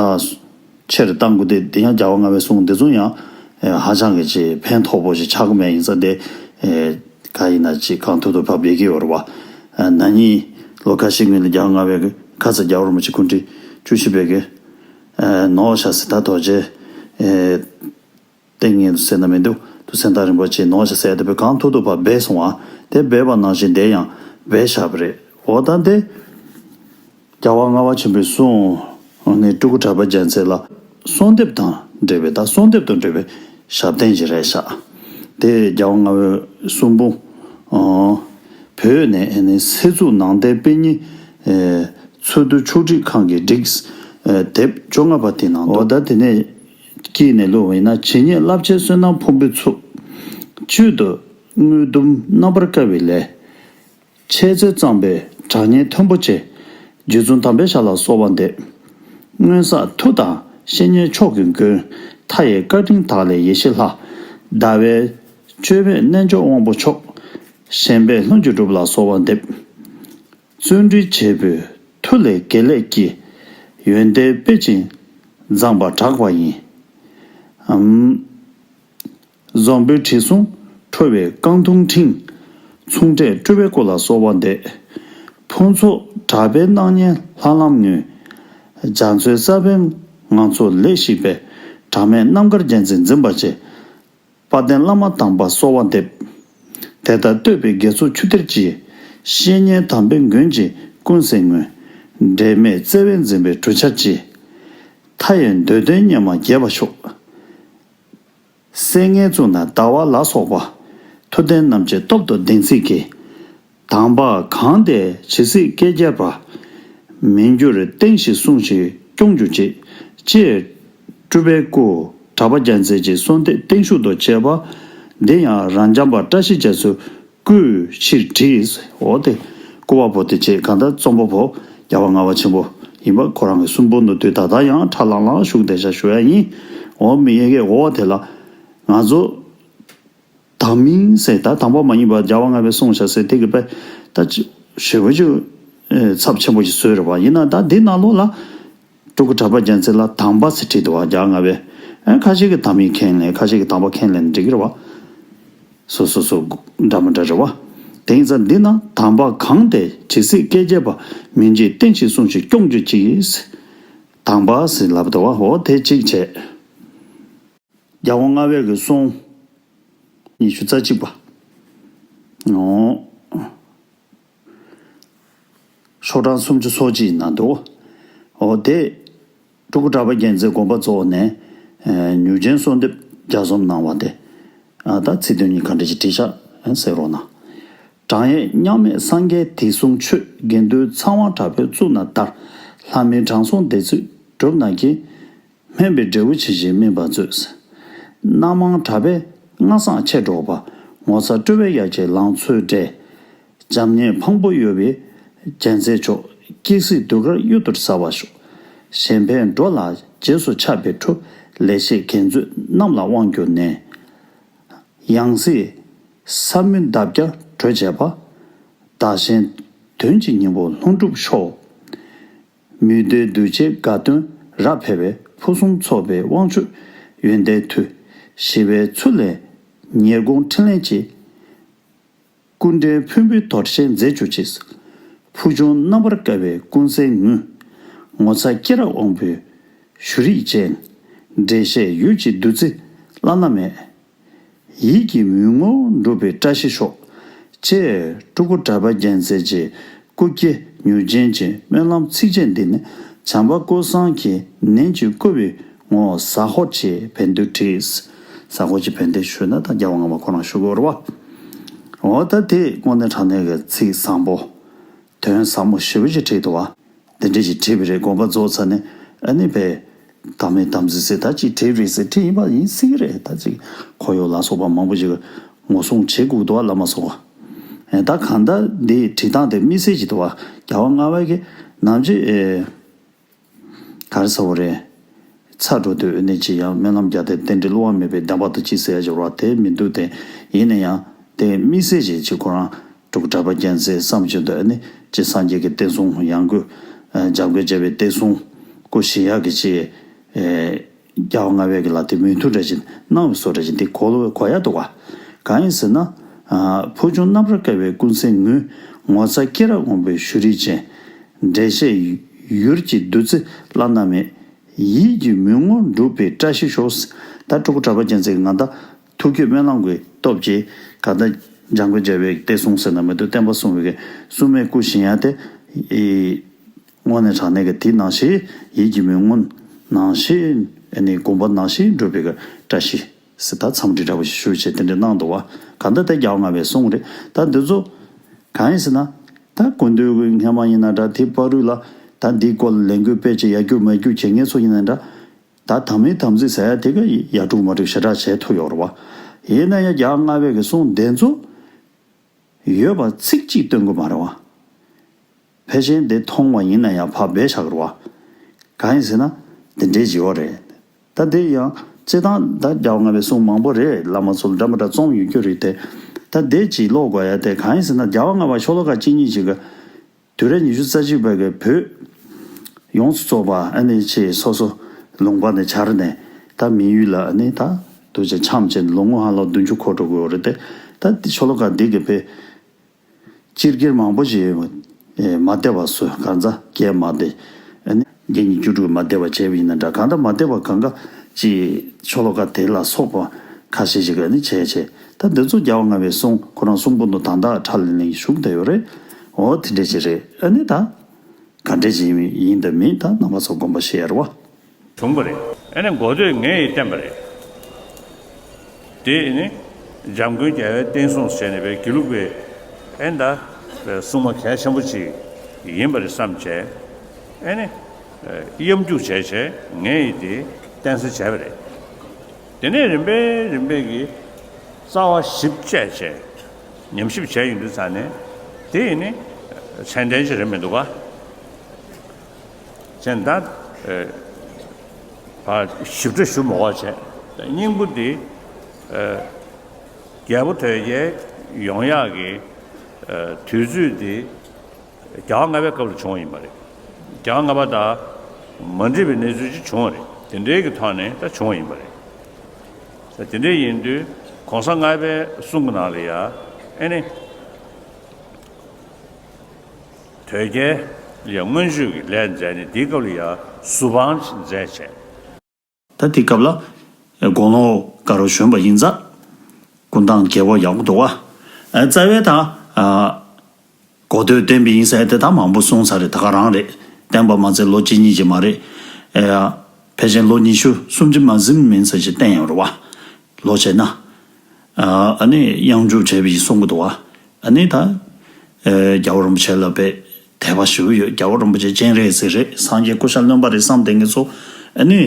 ཆེར་བཏང་དགོས་ཏེ། དེ་ཡང་རྒྱལ་བ་ལྔ་པའི་གསུང་འདི་ཚོ་ཡང་ཧ་ཅང་གི་ཅིག་ཕན་ཐོགས་པོ་ཞིག་ཆགས་ཀྱི་མེད་ཡིན་ཙང་། དེ་ག་ཡིན་ན་ཅིག་གང་ཐུབ་ཐུབ་ཕབ་བསྡད་ཀྱི་ཡོད་རེད་བ། ན་ནིང་ལོ་ཁ་ཤས་སྔོན་ལ་རྒྱལ་བ་ལྔ་པའི་ཁ་ཙ་རྒྱལ་བ་རིན་པོ་ཆེ་སྐུ་ཕྲེང་བཅུ་བཞི་པའི་གི་ནོར་ཤ་ཟེར་ད་རྡོ་རྗེ། ཏིང་ངེ་འཛིན་ཟེར་ན་མི་འདུག་དུ་སེང་སྟག་རིན་པོ་ཆེ་ནོར་ཞིག་ཟེར་དེ་བས་གང་ཐུབ་ཐུབ་པ་སྦས་སོང་བ། དེ་སྦས་པ་ནང་བཞིན་དེ་ཡང་སྦས་བཞག་པ་རེད། འོ་ད་དེ་རྒྱལ་བ་ལྔ་པ་ཆེན་པོའི་གསུང་ནི་སྤྲུལ་སྐུ་གྲགས་པ་རྒྱལ་མཚན་ལ་གསོལ་འདེབས་དང་འབྲེལ་བའི། ད་གསོལ་འདེབས་དང་འབྲེལ་བའི་ཞབས་བརྟན་ཅིག་རེད་ཤག་དེ་རྒྱལ་བ་ལྔ་པའི་གསུང་འབུམ། བོད་ནས་ནི་སེ་ཚུགས་ནང་བསྟན་དཔེ་རྙིང་འཚོལ་བསྡུ་ཕྱོགས་སྒྲིག་ཁང་གི་སྒྲིག་དེབ་བཅོ་ལྔ་པ་དེ་ནང་དུ། འོ་ད་དེ་ནས། དཀྱིལ་ནས་ཀློག་པ་ཡིན་ན། ཇི་སྙེད་བསླབ་བྱའི་བསོད་ནམས་ཕུང་པོའི་ཚོགས། བཅུད་དུ་དངོས་བསྡུ་རྣམ་པར་དཀར་བའི་ལས། འཆད་རྩོད་གཙང་པའི་གྲགས་སྙན་མཐོན་པོ་ཆེ། རྗེ་བཙུན་དམ་པའི་ཞབས་ལ་གསོལ་བ་འདེབས། སྔོན་བསགས་མཐུ་དང་བཤེས་གཉེན་མཆོག་གི་མགོན། མཐའ་ཡས་བཀའ་དྲིན་དག་ལས་ཡེ་ཤེས་ལྷ། ཟླ་བའི་སྤྱོད་པས་རྣལ་འབྱོར་དབང་པོ་མཆོག་གཞན་ཕན་ལྷུན་གྱིས་གྲུབ་ལ་གསོལ་བ་འདེབས། བརྩོན་འགྲུས་བྱེད་པོས་མཐུ་ལས་དགེ་ལེགས་ཀྱི། ཡོན་ཏན་སྤེལ་ཅིང་མཛངས་པ་བསྒྲགས་པ་ཡིན། ཨམ། འཛམ་བུའི་དྲི་བསུང་འཕྲོ་བའི་རྐང་འཐུང་ཕྲེང་། མཚུངས་བྲལ་སྤྲུལ་པའི་སྐུ་ལ་གསོལ་བ་འདེབས། ཕུན་ཚོགས་གྲགས་པའི་སྣང་བརྙན་ལྷ་ལམ་ངོས། རྒྱ་མཚོའི་ས་བོན་ང་ཚོ་ལས་ཤིག་པའི། གྲངས་མེད་རྣམ་དཀར་རྒྱལ་མཚན་འཛིན་པ་ཆེ། དཔལ་ལྡན་བླ་མ་དམ་པ་གསོལ་བ་འདེབས། དེ་ལྟར་བསྟོད་པའི་དགེ་ཚོགས་ཆུ་གཏེར་གྱིས། བཤེས་གཉེན་དམ་པའི་མགོན་གྱི་ཀུན་གསལ་ངོས། འབྲལ་མེད་བརྩེ་བས་འཛིན་པའི་གྲུ་ཆར་གྱིས། མཐའ་ཡས་འདོད་དོན་སྙེ་མ་རྒྱས་པར་ཤོག་སད་སྙན་གཙུག་ན་ཟླ་བ་ལ་སོགས་པ། མཐུ་ལྡན་རྣམས་ཀྱི་སྟོབས་དང་བདེན་ཚིག་གིས། དམ་པ་གང་དེ་ཇི་སྲིད་བསྐལ་བརྒྱར་བ། མི་འགྱུར་བརྟན་ཞིང་སྲུང་ཞིང་སྐྱོང་གྱུར་ཅིག་ཅེས་སྤྲུལ་པའི་སྐུ་གྲགས་པ་རྒྱལ་མཚན་གྱི་གསོལ་འདེབས་བརྟན་བཞུགས་དང་བཅས་པ། འདི་ཡང་རབ་འབྱམས་པ་བཀྲ་ཤིས་རྒྱ་མཚོའི་སྐུའི་ཕྱིར་བྲིས། འོ་དེ་སྐུ་པར་བོ་དེ་བྱས། གང་ལྟར་རྩོམ་པ་པོ་རྒྱལ་བ་ལྔ་པ་ཆེན་པོ་ཡིན་པ་ཁོ་རང་གི་གསུང་འབུམ་ནང་དུ་ད་ལྟ་ཡང་ཁྲ་ལང་ལང་བཞུགས་བསྡད་ཤག་ཞུ་ཡ་ཡིན། འོ་མི་ཡི་གེ་འོ་དེ་ལ་ང་ཚོ། དམ་མིང་ཟེར། ད་དམ་པ་མ་ཡིན་པ་རྒྱལ་བ་ལྔ་པའི་གསུང་ཞབས་ཟེར་དེ་གི་པས་ད་ཅི་ཞེ་པོ་ཅིག་ཨེ་ཚབས་ཆེན་པོ་ཞིག་བཟོས་རེད་པ། ཡིན་ན་ད་འདི་ནང་ལོགས་ལ་སྤྲུལ་སྐུ་གྲགས་པ་རྒྱལ་མཚན་ལ་དམ་པ་ཟེར་བྲིས་འདུག་པ། རྒྱལ་བ་ལྔ་པས། ཨེ་ཁ་ཤས་ཀྱིས་དམ་མིང་མཁན་ལས། ཁ་ཤས་ཀྱིས་དམ་པ་མཁན་ལས་འགྲིག་གི་རེད་པ། སོ་སོ་སོ་འདྲ་མི་འདྲ་རེད་པ། དེ་ཡིན་ཙང་འདི་ན་དམ་པ་གང་དེ་ཇི་སྲིད་བསྐལ་བརྒྱར་བ། མི་འགྱུར་བརྟན་ཞིང་སྲུང་ཞིང་སྐྱོང་གྱུར་ཅིག་དམ་པ་ཟེར་ལབ་འདུག་པ། འོ་དེ་གཅིག་བྱས། རྒྱལ་དབང་ལྔ་པའི་གི་གསུང་ཉི་ཤུ་རྩ་གཅིག་པ། ཨོ། ཤོག་གྲངས་སུམ་ཅུ་སོ་གཅིག་ནང་དུ། ཨོ་དེ། སྤྲུལ་སྐུ་གྲགས་པ་རྒྱལ་མཚན་དགོངས་པ་རྫོགས་ནས། ཨེ་མྱུར་ཆེན་གསོལ་འདེབས་ལྗགས་རྩོམ་གནང་བ་དེ། ཨ་ད་ཚིག་དོན་གཉིས་ག་འདྲ་ཞིག་བྲིས་ཤག་ཨེ་གསན་རོགས་གནང་། བགྲང་ཡས་མཉམ་མེད་སངས་རྒྱས་དུས་གསུམ་མཆོད། དགེ་འདུན་ཚངས་དབང་དྲག་པོས་གཙུག་ན་བདར། ལྷ་མིའི་དྲང་སྲོང་བདེ་ཚིག་སྒྲུབ་རྣམས་ཀྱིས། སྨན་པའི་འབྲས་བུ་ཇི་བཞིན་སྨིན་པར་མཛོད། རྣམ་མང་དྲག་པོས་སྔགས་བསངས་མཆེད་སྒྲོགས་པ། ངོ་མཚར་སྤྲུལ་པའི་ཡ་གྱལ་ལང་ཚོའི་སྒྲས། འཇམ་མཉེན་ཕངས་པོ་གཡོ་བའི་རྒྱལ་མཚན་མཆོག་སྐྱེ་སྲིད་དུས་ཀར་གཡུར་དུ་ཟ་བར་ཤོག་གཞན་ཕན་འགྲོ་ལ་རྗེས་སུ་ཆགས་པའི་ཁྲོད། ལེགས་བཤད་མཁས་མཛོད་རྣམས་ལ་དབང་བསྒྱུར་ནས། ཡང་སྲིད་ས་མུའི་འདབ་བརྒྱ་དྲོད་བྱེད་པ། བདག་གཞན་དོན་གྱི་སྙིང་པོ་ལྷུན་གྲུབ་ཤོག་མི་འདོད་གདུལ་བྱའི་དགའ་སྟོན་རབ་འཕེལ་བའི། ཕུན་སུམ་ཚོགས་པའི་དབང་ཕྱུག་ཡོན་ཏན་མཐུས། ཞི་བའི་ཚུལ་ལས་ཉེར་དགོངས་ཕྲིན་ལས་ཀྱིས། སྐུ་ཕྲེང་ཕུང་པོའི་དོར་ཞེན་མཛད་གྱུར་ཅིག་ཕུགས་བྱུང་རྣམ་པར་དཀར་བའི་ཀུན་གསལ་ངོས། ངོ་མཚར་སྐྱེས་རབས་དབང་པོའི་ཞུ་རིས་ཅན། འགྲེལ་བཤད་ཡུལ་གྱི་བདུད་རྩི་བླ་ན་མེད། ཡིད་ཀྱི་མོས་ངོར་འགྲུབ་པའི་བཀྲ་ཤིས་ཤོག་ཅེས་སྤྲུལ་སྐུ་གྲགས་པ་རྒྱལ་མཚན་གྱི་སྐུ་སྐྱེ་མྱུར་ཆེན་གྱི་སྨོན་ལམ་ཚིགས་བཅད་འདི་ནི་བྱམས་པ་ཀུན་བཟང་གིས་ནན་གྱིས་བསྐུལ་བའི་ངོར་ཟ་ཧོར་གྱི་བན་དུ་བྲིས། ཟ་ཧོར་གྱི་བན་དུ་ཞུས་ན་ད་རྒྱལ་བ་ངག་དབང་ཁོ་རང་ཞུ་དགོས་རེད་པ། འོ་ད་དེ་དངོས་གནས་དྲང་གནས་ཀྱི་ཚིག་བཟང་པོ། དོན་ཟབ་མོ་ཞེ་པོ་ཅིག་བྲིས་འདུག་པ། དེ་འདྲ་ཞིག་བྲིས་པ་རེད། དགོངས་པ་རྫོགས་ཚར་ནས་ཨ་ནི་བས། དམ་མེད་དམ་ཚིག་ཟེར་ད་ཅིག་བྲིས་རེད་ཟེར་བྲིས་ཡིན་པ་ཡིན་སྲིད་ཀྱི་རེད། ད་ཅིག་ཁོར་ཡུག་ལ་སོགས་པ་མང་པོ་ཞིག་ངོ་སྲུང་བྱེད་དགོས་འདུག་པ། བླ་མ་སོགས་པ། ཨེ་ད་གང་ལྟར་འདི་བྲིས་སྟངས་དེ་དམིགས་བསལ་ཅིག་འདུག་པ། རྒྱལ་བ་ལྔ་པའི་གི་ནམ་ཅིག་ཨེ། ག་རེ་ཟེར་བ་རེད། ཚར་འགྲོ་དུས་ཨ་ནི་ཅིག་ཡང་སྨོན་ལམ་རྒྱག་སྟེ་རྟེན་འབྲེལ་བསླུ་བ་མེད་པའི་བདེན་པ་དང་གཅིག་ཟེར་ཡ་ཅིག་རེད་པ། དེ་མི་འདུག་སྟེ། ཡིན་ན་ཡང་དེ་དམིགས་བསལ་ཅིག་ཅིག་ཁོ་རང་སྤྲུལ་སྐུ་གྲགས་པ་རྒྱལ་མཚན་བསམ་བཞིན་དུ་ཨ་ནི་ཅིག་སངས་རྒྱས་ཀྱི་བསྟན་སྲུང་ཡང་སྒོས། ཨ་འཇམ་མགོན་རྒྱལ་བའི་བསྟན་སྲུང་སྐུ་བཞེངས་ཡག་གི་ཅིག་ རྒྱལ་བ་ལྔ་པའི་གི་ལ་དེ་མོས་མཐུན་འདྲ་ཞིག་གནང་བའི་བཟོ་འདྲ་ཞིག་འདི་གོ་ལོ་གོ་ཡ་འདུག་ག་གང་ཡིན་ཟེར་ན། ཕུར་ཆུང་རྣམ་པར་དཀར་བའི་ཀུན་གསལ་ངོས། ངོ་མཚར་སྐྱེས་རབས་སྔོན་པོའི་བཞུགས་རིས་ཅན། འགྲེལ་བཤད་ཡུར་གྱི་བདུད་རྩི་བླ་ན་མེད། ཡིད་ཀྱི་མོས་ངོར་འགྲུབ་པའི་བཀྲ་ཤིས་ཤོག་ད་སྤྲུལ་སྐུ་གྲགས་པ་རྒྱལ་མཚན་གྱིས་ང་ད་ཐུགས་བསྐྱེད་སྨོན་ལམ་གྱི་སྟོབས་ཀྱིས་གང་ལྟར་འཇམ་མགོན་རྒྱལ་བའི་བསྟན་སྲུང་ཟེར་ན་མི་འདུག་བསྟན་པ་སྲུང་བའི་གི་སྲུང་མའི་སྐུ་བཞེངས་ཡ་དེ། དངོས་གནས་དྲང་གནས་ཀྱི་དེ་ནང་བཞིན་ཡིད་ཀྱི་མོས་ངོ་ནང་བཞིན་ཨ་ནི་དགོངས་པ་ནང་བཞིན་འགྲུབ་པའི་གི་བཀྲ་ཤིས་ཟེར་ད་འཚམས་འདྲི་འདྲ་པོ་ཞིག་ཞུ་བྱས་དེ་འདྲ་གནང་འདུག་བ། གང་ལྟར་དེ་རྒྱལ་བ་ལྔ་པའི་གསུང་རེད། ད་འདི་ཚོ་གང་ཡིན་ཟེར་ན། ད་དགོན་སྡེ་ཁུལ་སྔ་མ་ཡིན་ན་འདྲ་དེ་བར་རུ་ལ་ད་འདིའི་སྐོར་ལ་ལས་འགུལ་སྤེལ་བྱས་ཡར་རྒྱུག་མར་རྒྱུག་བྱེད་མཁན་ཚོ་ཡིན་ན་འདྲ། ད་དམ་མིན་དམ་ཚིག་ཟེར་ཡ་དེ་ག་ཡར་འགྲོ་མར་འགྲོ་ཞེ་དྲག་བྱས་ཐུབ་ཡོད་རེད་བ། ཡིན་ན་ཡང་རྒྱལ་བ་ལྔ་པའི་གི་གསུང་དེ་ཚོ་ཡོད་པ་ཚིག་གཅིག་སྟོན་གི་མ་རེད་བ། ཕལ་ཆེར་འདི་མཐོང་བ་ཡིན་ན་ཡང་ཕར་སྦས་བཞག་གི་རེད་བ། གང་ཡིན་ཟེར་ན། འདི་འདྲའི་བྱེད་པ་རེད། ད་འདི་ཡང་སྤྱིར་བཏང་ད་རྒྱལ་བ་ལྔ་པའི་གསུང་མང་པོ་རེད། བླ་མ་ཚོ་ལ་འདྲ་མི་འདྲ་རྩོམ་ཡོད་རྒྱུ་རེད་དེ། ད་འདི་ཅིག་ཀློག་དགོས་ཡ་དེ་གང་ཡིན་ཟེར་ན་རྒྱལ་བ་ལྔ་པ་ཤོ་ལོ་ཀ་གཅིག་གཉིས་ཤིག་གི་དུས་རབས་ཉི་ཤུ་རྩ་གཅིག་པའི་གི་བོད་ཡོངས་སུ་རྫོགས་པ་ཨ་ནི་ཆེ་སོ་སོ་ལུང་པ་ནས་བྱར་ནས་ད་མི་ཡུལ་ལ་ཨ་ནི་ད་དུ་ཆ་འཁྱམས་བྱས་ནས་ལོ་ངོ་ཧ་ལོ་བདུན་ཅུ་འཁོར་འགྲོ་དགོས་རེད་དེ། ད་འདི་ཤོ་ལོ་ཀ་འདི་གི་བོད་སྤྱིར་སྒེར་མང་པོ་ཞིག་མ་བསྡད་པ་སུ་གང་ཚ་རྒྱས་མ་བསྡད་ཨ་ནི་རྒྱས་ཉིད་བཅུ་དྲུག་མ་བསྡད་པ་བྱས་པ་ཡིན་ན་འདྲ། གང་ལྟར་མ་བསྡད་པ་གང་ག་ཅིག་ཤོ་ལོ་ཀ་དེ་ལ་སོགས་པ་ཁ་ཤས་ཤིག་ཨ་ནི་བྱས་བྱས་ད་འདི་ཚོ་རྒྱལ་བ་ལྔ་པའི་གསུང་ཁོ་རང་གསུང་པོ་འདུག་ད་ལྟ་ཁྲ་ལིང་ལིང་བཞུགས་བསྡད་ཡོད་རེད། འོ་དེ་འདྲས་ཅིག་རེད། ཨ་ནི་ད་ག་འདྲས་ཅིག་ཡིན་དང་མིན་ད་རྣམ་པ་ཚོ་དགོངས་པ་བཞེས་ཡ་རེད་བ། བྱུང་བ་རེད། ཨ་ནི་འགོ་སྟོད་ངས་ཡིས་བསྟན་པ་རེད། དེ་ནི་འཇམ་མགོན་རྒྱལ་བའི་བསྟན་སྲུང་ཟེར་ནས་པའི་དགེ་ལུགས་པའི་ཨེ་ད་སྲུང་མ་གལ་ཆེན་པོ་ཅིག་ཡིན་པ་རེད་བསམ་བྱས། ཨེ་ནི་གཡམ་རྒྱུག་བྱས་བྱས་ངས་ཡིས་དེ་བསྟན་ས་བྱས་པ་རེད། དེ་ནས་རིམ་པས་རིམ་པས་ཀྱི་རྩ་བ་ཞིབ་དཔྱད་བྱས་ཉམས་ཞིབ་བྱས་ཡོང་དུས་ཙང་ནས་དེ་ཡིན་ནི་ཚད་ལྡན་ཅིག་རེད་མི་འདུག་ག་བྱས་ད། ཨ། ཞིབ་ཕྲ་ཞུ་མ་དགོས་བྱས། སྙིང་པོ་འདི། ཨ། རྒྱལ་པོ་དོལ་རྒྱལ་ཡོང་ཡག་གི། ཨ། དུས་ཚོད་འདི། རྒྱལ་བ་ལྔ་པའི་སྐབས་ལ་བྱུང་བ་ཡིན་པ་རེད། རྒྱལ་བ་ལྔ་པ་དང་མ་འགྲིག་པའི་གནས་ཚུལ་ཅིག་བྱུང་བ་རེད། དེ་འདྲའི་གི་ཐོག་ནས་ད་བྱུང་བ་ཡིན་པ་རེད། དེ་འདྲ་ཡིན་དུས་གོང་ས་ལྔ་པའི་གསུང་གི་ནང་ལ་ཡ་ཨེ་ནི། དོལ་རྒྱལ་ལ་ཡང་མངོན་སྤྱོད་ཀྱི་ལས་མཛད་ནས་དེའི་སྐབས་ལ་ཡང་ཟུར་དཔང་མཛད་བྱས། ད་དེའི་སྐབས་ལ་དགུང་ལོ་དགའ་རབ་གཞོན་པ་ཡིན་ཙང་། སྐུ་མདངས་རྒྱས་པོ་ཡག་པོ་འདུག་བ། རྩ་བའི་ད་གོ་ཐོས་བསྟན་པ་ཡིན་ཟེར་དེ་ད་མང་པོ་གསུངས་ཚར་རེད། ད་ག་རང་རེད། བསྟན་པ་མ་ཚད་ལོ་གཅིག་གཉིས་ཀྱི་མ་རེད། ཕལ་ཆེར་ལོ་ཉི་ཤུ་སུམ་ཅུ་མ་ཟིན་མིན་ཙམ་ཞིག་བསྟན་ཡོད་རེད་བ། ལོ་བྱས་ན། ཨ་ནི་གཡང་འཇུག་བྱས་པ་ཡིན་གསུང་གི་འདུག་བ། ཨ་ནི་ད། རྒྱལ་བ་རིན་པོ་ཆེ་ལ་དཔེ་དད་པ་ཞེ་པོ་ཡོད། རྒྱལ་བ་རིན་པོ་ཆེ་སྤྱན་རས་གཟིགས་རེད། སངས་རྒྱས་སྐུ་ཤ་རློན་པ་རེད་བསམ་བསྡད་མཁན་ཚོ་ཨ་ནི་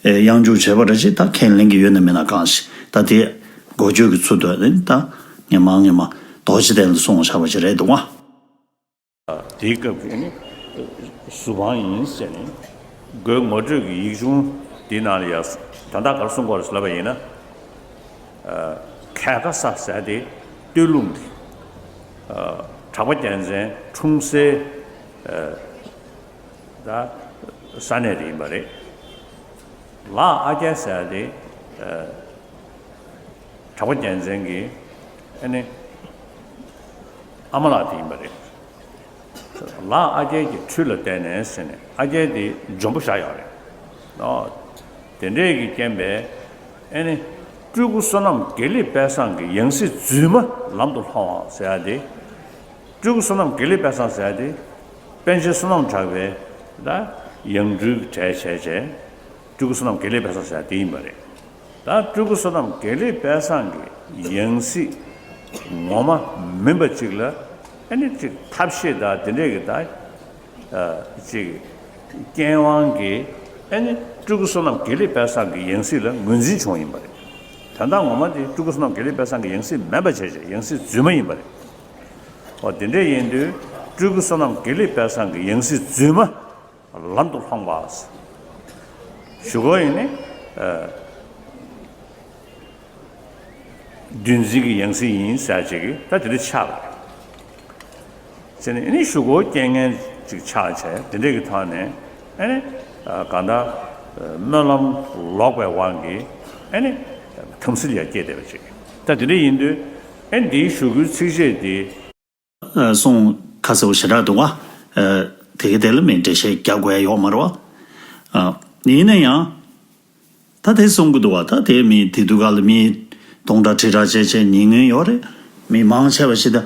གཡང་འཇུག་བྱས་པ་འདྲ་ཅིག་ད་ཁས་ལེན་གྱི་ཡོད་ན་མེད་ན་གང་ཞིག་ད་དེ་འགོ་བརྗོད་ཀྱི་ཚུལ་དུ་ཨ་ནི་ད་ངས་མང་ངས་མ་རྡོ་རྗེ་གདན་ལ་སོང་བཞག་པ་ཞིག་རེད་འདུག་ཨ། དེའི་སྐབས་ཀྱི་ཨ་ནི་ཟུར་དཔང་ཡིན་ཟེར་ནས་སྒོས་ངོ་སྤྲོད་ཀྱི་ཡིག་ཆུང་དེའི་ནང་ལ་ཡ་དོན་དག་ག་རེ་གསུང་དགོས་རེད་ལབ་པ་ཡིན་ན། ཁལ་ཁ་ས་ཟེར་དེ་སྟོད་ལུང་གི་གྲགས་པ་རྒྱལ་མཚན་འཁྲུངས་སའི་ད་ས་གནས་དེ་ཡིན་པ་རེད། ལ་ཨ་རྒྱལ་ཟེར་དེ་གྲགས་པ་རྒྱལ་མཚན་གྱི་ཨ་ནི་ཨ་མ་ལགས་དེ་ཡིན་པ་རེད། ལ་ཨ་རྒྱལ་གྱི་འཕྲུལ་ལ་བརྟེན་ནས་ཟེར་ནས་ཨ་རྒྱལ་དེ་འཇོན་པོ་བཞག་ཡོད་རེད། ཨོ། དེ་འདྲས་ཀྱི་རྐྱེན་པས་ཨེ་ནི་སྤྲུལ་སྐུ་བསོད་ནམས་དགེ་ལེགས་དཔལ་བཟང་གི་ཡང་སྲིད་རྫུན་མ་ལམ་དུ་ལྷོང་བ་ཟེར་ཡ་དེ། སྤྲུལ་སྐུ་བསོད་ནམས་དགེ་ལེགས་དཔལ་བཟང་ཟེར་ཡ་དེ། པཎ་ཆེན་བསོད་ནམས་གྲགས་པའི་ད་ཡང་སྤྲུལ་གྱི་གྲས་བྱས་བྱས། སྤྲུལ་སྐུ་བསོད་ནམས་དགེ་ལེགས་དཔལ་བཟང་ཟེར་ཡ་དེ་ཡིན་པ་རེད། ད་སྤྲུལ་སྐུ་བསོད་ནམས་དགེ་ལེགས་དཔལ་བཟང་གི་ཡང་སྲིད་ངོ་མ་མིན་པ་ཅིག་ལ་ཨ་ནི་ཅིག་ཐབས་ཤེས་དང་དེ་འདྲས་ཀྱི་ད་ཅིག་རྐྱེན་དབང་གིས་ཨ་ནི་སྤྲུལ་སྐུ་བསོད་ནམས་དགེ་ལེགས་དཔལ་བཟང་གི་ཡང་སྲིད་ལ་ངོས་འཛིན་བྱུང་བ་ཡིན་པ་རེད། དོན་དག་ངོ་མ་དེ་སྤྲུལ་སྐུ་བསོད་ནམས་དགེ་ལེགས་དཔལ་བཟང་གི་ཡང་སྲིད་མིན་པ་བྱས་བྱས་ཡང་སྲིད་རྫུན་མ་ཡིན་པ་རེད། འོ་དེ་འདྲས་ཡིན་དུས་སྤྲུལ་སྐུ་བསོད་ནམས་དགེ་ལེགས་དཔལ་བཟང་གི་ཡང་སྲིད་རྫུན་མ། ལམ་དུ་ལྷོང་བ། ཞུ་སྒོ་ཡིན་ནི། བདུད་འཛིན་གྱི་ཡང་སྲིད་ཡིན་ཟེར་ཅིག་གིས་ད་དེ་འདྲ་ཆགས་པ་རེད། ཟེར་ནས་ཨ་ནི་ཞུ་སྒོ་རྐྱེན་ངན་ཅིག་ཆགས་བྱས་དེ་འདྲས་ཀྱི་ཐོག་ནས་ཨ་ནི་གང་ལྟར་ སྨོན་ལམ་ལོག་པའི་དབང་གིས་ཨ་ནི་ཁམས་སྲིད་ལ་སྐྱེས་བསྡད་པ་ཅིག་ད་དེ་འདྲ་ཡིན་དུས་ཨ་ནི་འདིའི་ཞུ་སྐུལ་ཚིགས་བཅད་འདི། ཨ། གསུང་ཁ་གསལ་པོ་ཞེ་དྲག་འདུག་བ། ཨ། དེ་གའི་དེ་ལ་མི་འགྲེལ་བཤད་རྒྱག་དགོས་ཡ་ཡོད་མ་རེད་བ། ཨ། ཡིན་ན་ཡང་། ད་དེ་གསུང་གི་འདུག་བ། ད་དེ་མི་དེ་དུས་ག་ལ་མི་སྟོང་ཕྲག་ཁྲི་ཕྲག་བྱས་བྱས་ཉན་མཁན་ཡོད་རེད། མི་མང་ཆེ་བ་ཞིག་ད་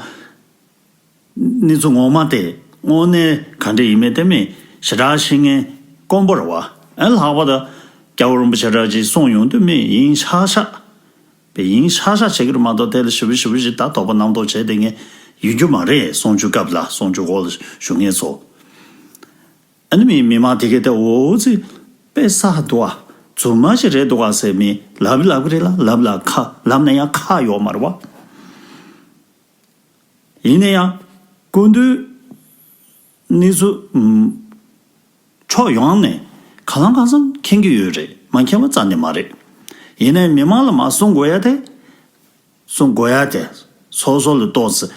གནས་ཚུལ་ངོ་མ་དེ་དངོས་གནས་ག་འདྲ་ཡིན་མིན་དེ་མི་ཞེ་དྲག་ཤེས་མཁན་དཀོན་པོ་རེད་བ། ཨ། ལྷག་པར་དུ་སྐྱབས་མགོན་རིན་པོ་ཆེ་འདྲ་ཅིག་གསུངས་ཡོང་དུས་མི་ཡིན་ཤག་ཤག་པའི་ཡིན་ཤག་ཤག་བྱེད་ཀྱི་རེད་མ་གཏོགས། དེ་ལ་ཞིབ་པོ་ཞིབ་པོ་ཞིག་ད་དོགས་པ་རྣམ་རྟོག་བྱས་བསྡད་མཁན་ཡོད་རྒྱུ་མ་རེད། གསུང་ཆོས་སྐབས་ལ་གསུང་ཆོས་འོག་ལ་ཞུགས་མཁན་ཚོ། ཨ་ནི་མི་མི་མང་དེ་གས་དེ་འོ་ཙི་དཔེ་གསར་འདུག་བ། རྫུན་མ་ཞིག་རེད་འདུག་བ་ཟེར་མི་ལབ་ལབ་ཀྱི་རེད་ལ། ལབ་ལ་ཁ་ལབ་ན་ཡང་ཁ་ཡོད་མ་རེད་བ། ཡིན་ན་ཡང་སྐུ་མདུན་གནས་ཚུལ་ཕྱོགས་ཡོངས་ནས་གང་ལ་གང་འཚམ་མཁྱེན་གྱི་ཡོད་རེད། མ་མཁྱེན་པ་རྩ་ནས་མ་རེད། ཡིན་ནའི་མི་མང་ལ་མར་གསུང་དགོས་ཡ་དེ། གསུང་དགོས་ཡ་དེ་སོ་སོ་ལ་ཏོག་ཙམ་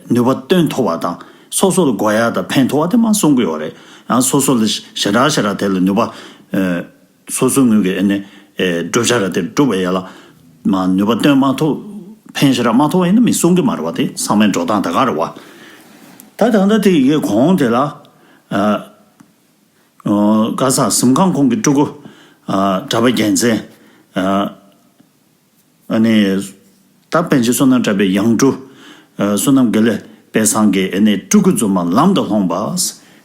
ནུས་པ་བཏོན་ཐུབ་པ་དང་། སོ་སོ་ལ་དགོས་ཡ་དང་ཕན་ཐོགས་པ་དེ་མར་གསུང་གི་ཡོད་རེད། ཡང་སོ་སོ་ལ་ཞེ་དྲག་ཞེ་དྲག་དེ་ལ་ནུས་པ། སོ་སོའི་ངོས་ཀྱི་ཨ་ནི་བསྒྲུབ་བྱ་ར་དེ་སྒྲུབ་པའི་ཡ་ལ་མར་ནུས་པ་བཏོན་མ་ཐུབ། ཕན་ཞེ་དྲག་མ་ཐོགས་པ་ཡིན་ན་མི་གསུང་གི་མ་རེད་བ། དེ་ཚང་མའི་འགྲོ་སྟངས་ད་ག་རེད་བ། ད་ད་ལྟ་དེ་ཡི་གེ་གོང་དེ་ལ། ཨ། ག་ས་གཟིམ་ཁང་ཁོངས་ཀྱི་སྤྲུལ་སྐུ། ཨ། གྲྭ་པ་རྒྱལ་མཚན། ཨ། ཨ་ནི་ད་པཎ་ཆེན་བསོད་ནམས་གྲགས་པའི་ཡང་སྤྲུལ། ཨ། བསོད་ནམས་དགེ་ལེགས་དཔལ་བཟང་གི་ཨ་ནི་སྤྲུལ་སྐུ་རྫུན་མ་ལམ་དུ་ལྷོངས་པ།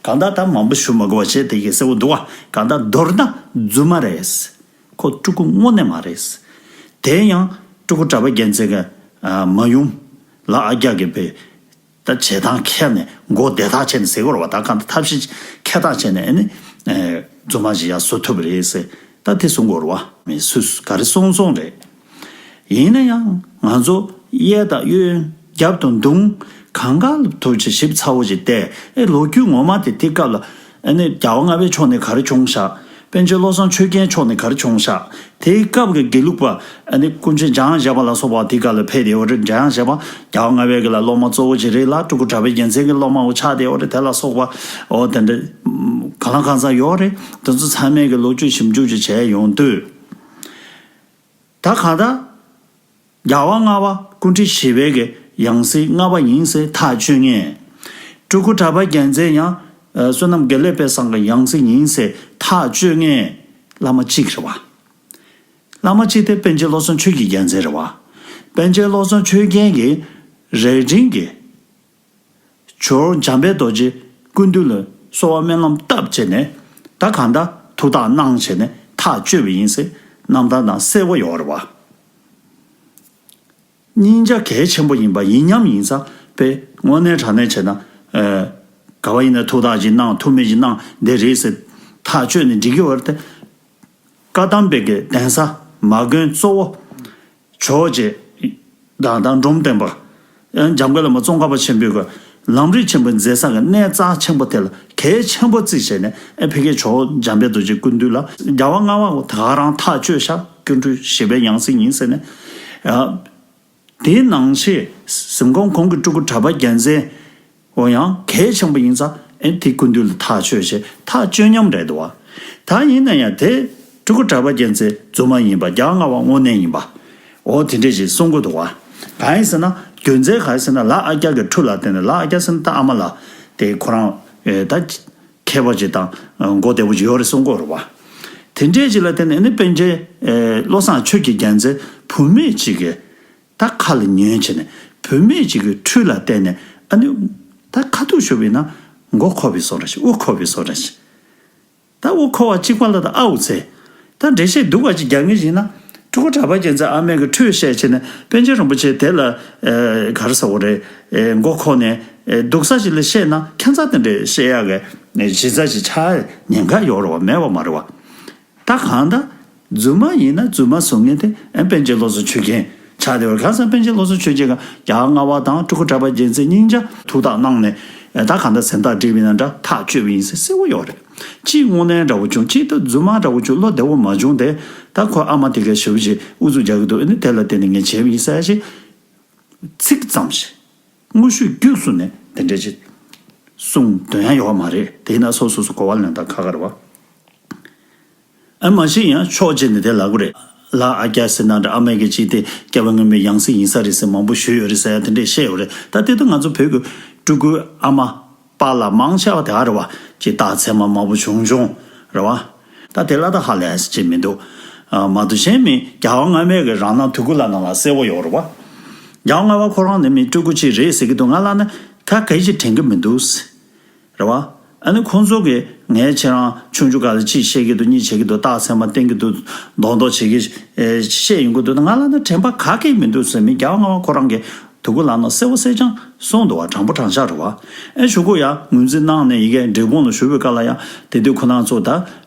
གང་ལྟར་ད་མང་པོ་ཞུ་མ་དགོས་པ་བྱས་དེ་གས་གསལ་པོ་འདུག་བ། གང་ལྟར་མདོར་ན་རྫུན་མ་རེད། ཁོ་སྤྲུལ་སྐུ་དངོས་གནས་མ་རེད། དེ་ཡང་སྤྲུལ་སྐུ་གྲྭ་པ་རྒྱལ་མཚན་གྱི། ཨ། མ་ཡུམ་ལ་ཨ་རྒྱ་གི་པའི། ད་བྱེད་སྟངས་མཁས་ནས་མགོ་བདེ་ཐག་བྱས་ནས་ཟེར་དགོས་རེད་བ། ད་གང་ལྟར་ཐབས་ཤེས་མཁས་ཐག་བྱས་ནས་ཨ་ནི། ཨེ། རྫུན་མ་ཞིག་ཡར་བཟོ་ཐུབ་པ་རེད་ཟེར། ད་དེ་གསུང་དགོས་རེད་བ། མི་སུས་ག་རེ་གསུང་གསུང་རེད། ཡིན་ན་ཡང་ང་ཚོ་གཡས་དང་གཡོན་རྒྱབ་དང་མདུང་གང་ག་ལ་ཐུག་ཅིག་ཞིབ་ཚགས་པོ་ཅིག་བལྟས། ཨེ། ལོ་རྒྱུས་ངོ་མ་དེ་དེ་སྐབས་ལ་ཨ་ནི་རྒྱལ་བ་ལྔ་པའི་ཕྱོགས་ནས་ག་རེ་བྱུང་ཤག་པཎ་ཆེན་བློ་བཟང་ཆོས་རྒྱན་ཕྱོགས་ནས་ག་རེ་བྱུང་ཤག་དེའི་སྐབས་ཀྱི་དགེ་ལུགས་པ་ཨ་ནི་སྐུ་མཆེད་འཇམ་དབྱངས་བཞད་པ་ལ་སོགས་པ་དེའི་སྐབས་ལ་ཕེབས་བསྡད་ཡོད་རེད། འཇམ་དབྱངས་བཞད་པ་རྒྱལ་བ་ལྔ་པའི་གི་ལ་སློབ་མ་གཙོ་བོ་ཅིག་རེད་ལ། སྤྲུལ་སྐུ་གྲྭ་པ་རྒྱལ་མཚན་གྱི་སློབ་མའོ་ཆགས་བསྡད་ཡོད་རེད། དེ་ལ་སོགས་པ་འོ་དེ་འདྲ་གང་ལ་གང་འཚམ་ཡོད་རེད། དེ་ཚོ་ཚང་མའི་གི་ལོ་རྒྱུས་ཞིབ་འཇུག་ཅིག་བྱས་ཡོང་དུས། ད་གང་ལྟར། རྒྱལ་བ་ལྔ་པ་སྐུ་ཕྲེང་བཞི་པའི་གི་ཡང་སྲིད་ལྔ་པ་ཡིན་ཟེར་ཐག་གཅོད་མཁན། སྤྲུལ་སྐུ་གྲྭ་པ་རྒྱལ་མཚན་ཡང་། ཨ། བསོད་ནམས་དགེ་ལེགས་དཔལ་བཟང་གི་ཡང་སྲིད་ཡིན་ཟེར་ཐག་གཅོད་མཁན་བླ་མ་གཅིག་རེད་བ། བླ་མ་གཅིག་དེ་པཎ་ཆེན་བློ་བཟང་ཆོས་ཀྱི་རྒྱལ་མཚན་རེད་བ། པཎ་ཆེན་བློ་བཟང་ཆོས་རྒྱན་གྱི་རྭ་སྒྲེང་གི་ཇོ་བོ་འཇམ་དཔལ་རྡོ་རྗེ་སྐུ་མདུན་ལ་གསོལ་བ་སྨོན་ལམ་བཏབ་བྱས་ནས། ད་གང་ལྟར་ཐུགས་ཐག་གནང་བྱས་ནས་ཐག་གཅོད་པ་ཡིན་ཟེར་རྣམ་ཐར་ནང་གསལ་པོ་ཡོད་རེད་བ། སྙིང་རྗེ་གལ་ཆེན་པོ་ཡིན་པ་ཡིན་སྙམ་ཡིན་ཙང་། དཔེ་དངོས་གནས་དྲང་གནས་བྱས་ན། ཨ། ག་བ་ཡིན་ན་ཐུགས་ཐག་ཅིག་གནང་། ཐུགས་སྨོན་ཅིག་གནང་། འདི་རེད་ཟེར་ཐག་གཅོད་ནས་འགྲིག་གི་ཡོད་རེད་དེ། བཀའ་གདམས་པའི་གི་གདན་ས་མ་དགོན་གཙོ་བོ་ཇོ་བོ་རྗེ་དང་དང་འབྲོམ་སྟོན་པ། ཨ། འཇམ་མགོན་བླ་མ་ཙོང་ཁ་པ་ཆེན་པོའི་གི་ལམ་རིམ་ཆེན་པོ་མཛད་ས་གི་གནས་རྩ་ཆེན་པོ་དེ་ལ་གལ་ཆེན་པོ་བརྩིས་བྱས་ནས། ཨ། ཕ་གིའི་ཇོ་བོ་འཇམ་དཔལ་རྡོ་རྗེ་སྐུ་མདུན་ལ་རྒྱལ་བ་ལྔ་པ་ད་ག་རང་ཐག་གཅོད་ཤག་སྐུ་ཕྲེང་བཞི་པའི་ཡང་སྲིད་ཡིན་ཟེར་ནས། ཨ། དེའི་ནང་བཞིན་གཟིམ་ཁང་གོང་གི་སྤྲུལ་སྐུ་གྲྭ་པ་རྒྱལ་མཚན། འོ་ཡང་གལ་ཆེན་པོ་ཡིན་ཙང་། ཨེ། དེ་སྐུ་མདུན་ལ་ཐག་གཅོད་བྱས། ཐག་གཅོད་མཉམ་རེད་འདུག་བ། ད་ཡིན་ན་ཡང་དེ་སྤྲུལ་སྐུ་གྲྭ་པ་རྒྱལ་མཚན་རྫུན་མ་ཡིན་པ། རྒྱལ་བ་ལྔ་པ་དངོས་གནས་ཡིན་པ། འོ་དེ་འདྲས་ཞིག་གསུང་གི་འདུག་བ། གང་ཡིན་ཟེར་ན། རྒྱུ་མཚན་གང་ཡིན་ཟེར་ན། ལ་ཨ་རྒྱ་གི་ཁྲུས་ལ་བརྟེན་ནས། ལ་ཨ་རྒྱ་ཟེར་ན་ད་ཨ་མ་ལགས་དེ་ཁོ་རང་། ཨེ། ད་མཁས་པ་ཅིག་དང་མགོ་བདེ་པོ་ཅིག་ཡོད་རེད་གསུང་གི་ཡོད་རེད་བ། དེ་འདྲས་ཅིག་ལ་བརྟེན་ནས་ཨ་ནི་པཎ་ཆེན། ཨེ། བློ་བཟང་ཆོས་ཀྱི་རྒྱལ་མཚན་བུད་མེད་ཅིག་གིས། ད་ཁ་ལ་ཉོན་བྱས་ནས་བུད་མེད་ཅིག་གི་ཁྲུས་ལ་བརྟེན་ནས། ཨ་ནི་ད་ཁ་ཐུག་ཞུ་བས་ན་མགོ་འཁོར་བའི་བཟོ་འདྲ་ཞིག་དབུ་འཁོར་བའི་བཟོ་འདྲ་ཞིག་ད་དབུ་འཁོར་བ་གཅིག་པ་ལ་ད་ཨའུ་ཚེ། ད་འགྲེལ་བཤད་སྡུག་པ་ཅིག་རྒྱག་མཁན་ཞིག་ན། སྤྲུལ་སྐུ་གྲྭ་པ་རྒྱལ་མཚན་ཨ་མས་གི་ཁྲུས་བཤད་བྱས་ནས་པཎ་ཆེན་རིན་པོ་ཆེ་དེ་ལ། ཨེ། ག་རེ་ཟེར་དགོས་རེད། ཨེ། མགོ་འཁོར་ནས། ཨེ། སྡུག་ས་ཞིག་ལ་བཤད་ན། ཁྱད་མཚར་དེ་འདྲ་བཤད་ཡག་གི་གཞི་རྩ་ཞིག་ཆགས་ཉེན་ཁ་ཡོད་རེད་བ། མེད་པ་མ་རེད་བ། ད་གང་ལྟར་རྫུན་མ་ཡིན་ན་རྫུན་མ་བཟོ་མཁན་དེ། ཨ། པཎ་ཆེན་བློ་བཟང་ཆོས་རྒྱན་ཆགས་བསྡད་པ་རེད། གང་ཟེར་ན་པཎ་ཆེན་བློ་བཟང་ཆོས་རྒྱན་གྱིས་རྒྱལ་བ་ལྔ་པ་དང་སྤྲུལ་སྐུ་གྲྭ་པ་རྒྱལ་མཚན་གཉིས་ཆ་ཐུགས་ཐག་གནང་ནས། ཨ། ད་གང་ལྟར་ཟན་བརྟག་བསྒྲིལ་བ་ཡིན་ན་འདྲ། ཐག་གཅོད་པ་ཡིན་ཟེར་གསལ་པོ་ཡོད་རེད། གཅིག་དངོས་གནས་འདྲ་པོ་བྱུང་། གཅིག་ད་རྫུན་མ་འདྲ་པོ་བྱུང་། བློ་བདེ་པོ་མ་བྱུང་སྟེ། ད་ཁོ་ཨ་མ་དེ་གས་ཞེ་པོ་ཅིག་ཨུ་ཚུགས་རྒྱག་གི་འདུག་ཨ་ནི་དེ་ལ་བརྟེན་ནས་ངས་བྱས་པ་ཡིན་ཟེར་ཡ་ཞིག་ཚིག་ཙམ་ཞིག་དངོས་ཤུགས་བརྒྱུད་གསུམ་ནས་དེ་འདྲ་ཅིག་གསུང་འདོན་ཡ་ཡོད་མ་རེད། དེ་ཡིན་ན་སོ་སོ་སོ་གོ་བ་ལེན་སྟངས་ཁག་ཁག་རེད་བ། ཨ་མ་གཞི་ཡང་ཕྱོགས་གཅིག་ནས་དེ་ལབ་གི་རེད། ལ་ཨ་རྒྱ་ཟེར་ན་འདྲ། ཨ་མའི་གི་གཅིག་དེ་སྐྱེ་བ་སྔོན་མའི་ཡང་སྲིད་ཡིན་ས་རེད་ཟེར་མང་པོ་ཞུས་ཡོད་རེད་ཟེར་ཡ་དེ་འདྲས་བཤད་ཡོད་རེད། ད་དེ་དུས་ང་ཚོ་བོད་ཀྱི་སྤྲུལ་སྐུའི་ཨ་མ་པཱ་ལགས་མང་ཆེ་བ་དེ་ཨ་རེད་བ། ཅིག་རྟགས་མཚན་མ་མང་པོ་བྱུང་བྱུང་རེད་བ། ད་དེ་ལ་ད་ཧ་ལས་ཅིག་མི་འདུག་ཨ་མ་དུ་གཞན་མིན་རྒྱལ་བ་སྔ་མའི་གི་རང་སྣང་དུ་ཀུ་ལ་ནང་ལ་གསལ་བོ་ཡོད་རེད་བ། རྒྱལ་བ་ལྔ་པ་ཁོ་རང་ནི་མི་སྤྲུལ་སྐུ་ཅིག་རེད་ཟེར་གི་འདུག་ང་ལ་ནི་ད་ག་ཡི་ཅིག་དྲན་གི་མི་འདུག་རེད་བ། ཨ་ནི་ཁོང་ཚོ་གིས་ངས་ཁྱེད་རང་ཆུང་ཆུང་སྒང་ལ་གཅིག་བཤད་ཀྱི་འདུག་གཉིས་བྱེད་ཀྱི་འདུག་རྟགས་མཚན་མ་བསྟན་གྱི་འདུག་མདོག་མདོག་བྱེད་ཀྱི་ཨེ་བཤད་ཡོང་གི་འདུག་ང་ལ་ནི་དྲན་པ་ག་གེ་མི་འདུག་ཟེར། མི་རྒྱལ་བ་ལྔ་པ་ཁོ་རང་གིས་དུ་ཀུ་ལ་ནང་གསལ་བོ་གསལ་རྐྱང་གསུངས་འདུག་བ། དྲང་པོ་དྲང་བཞག་རེད་བ། ཨེ་གཞུག་གུ་ཡང་ངོས་འཛིན་གནང་ནས་ཡི་གེ་འབྲས་སྤུངས་ལ་ཞུ་བའི་སྐབས་ལ་ཡང་དེ་དུས་ཁོ་རང་ཚོ་ད་ཨ་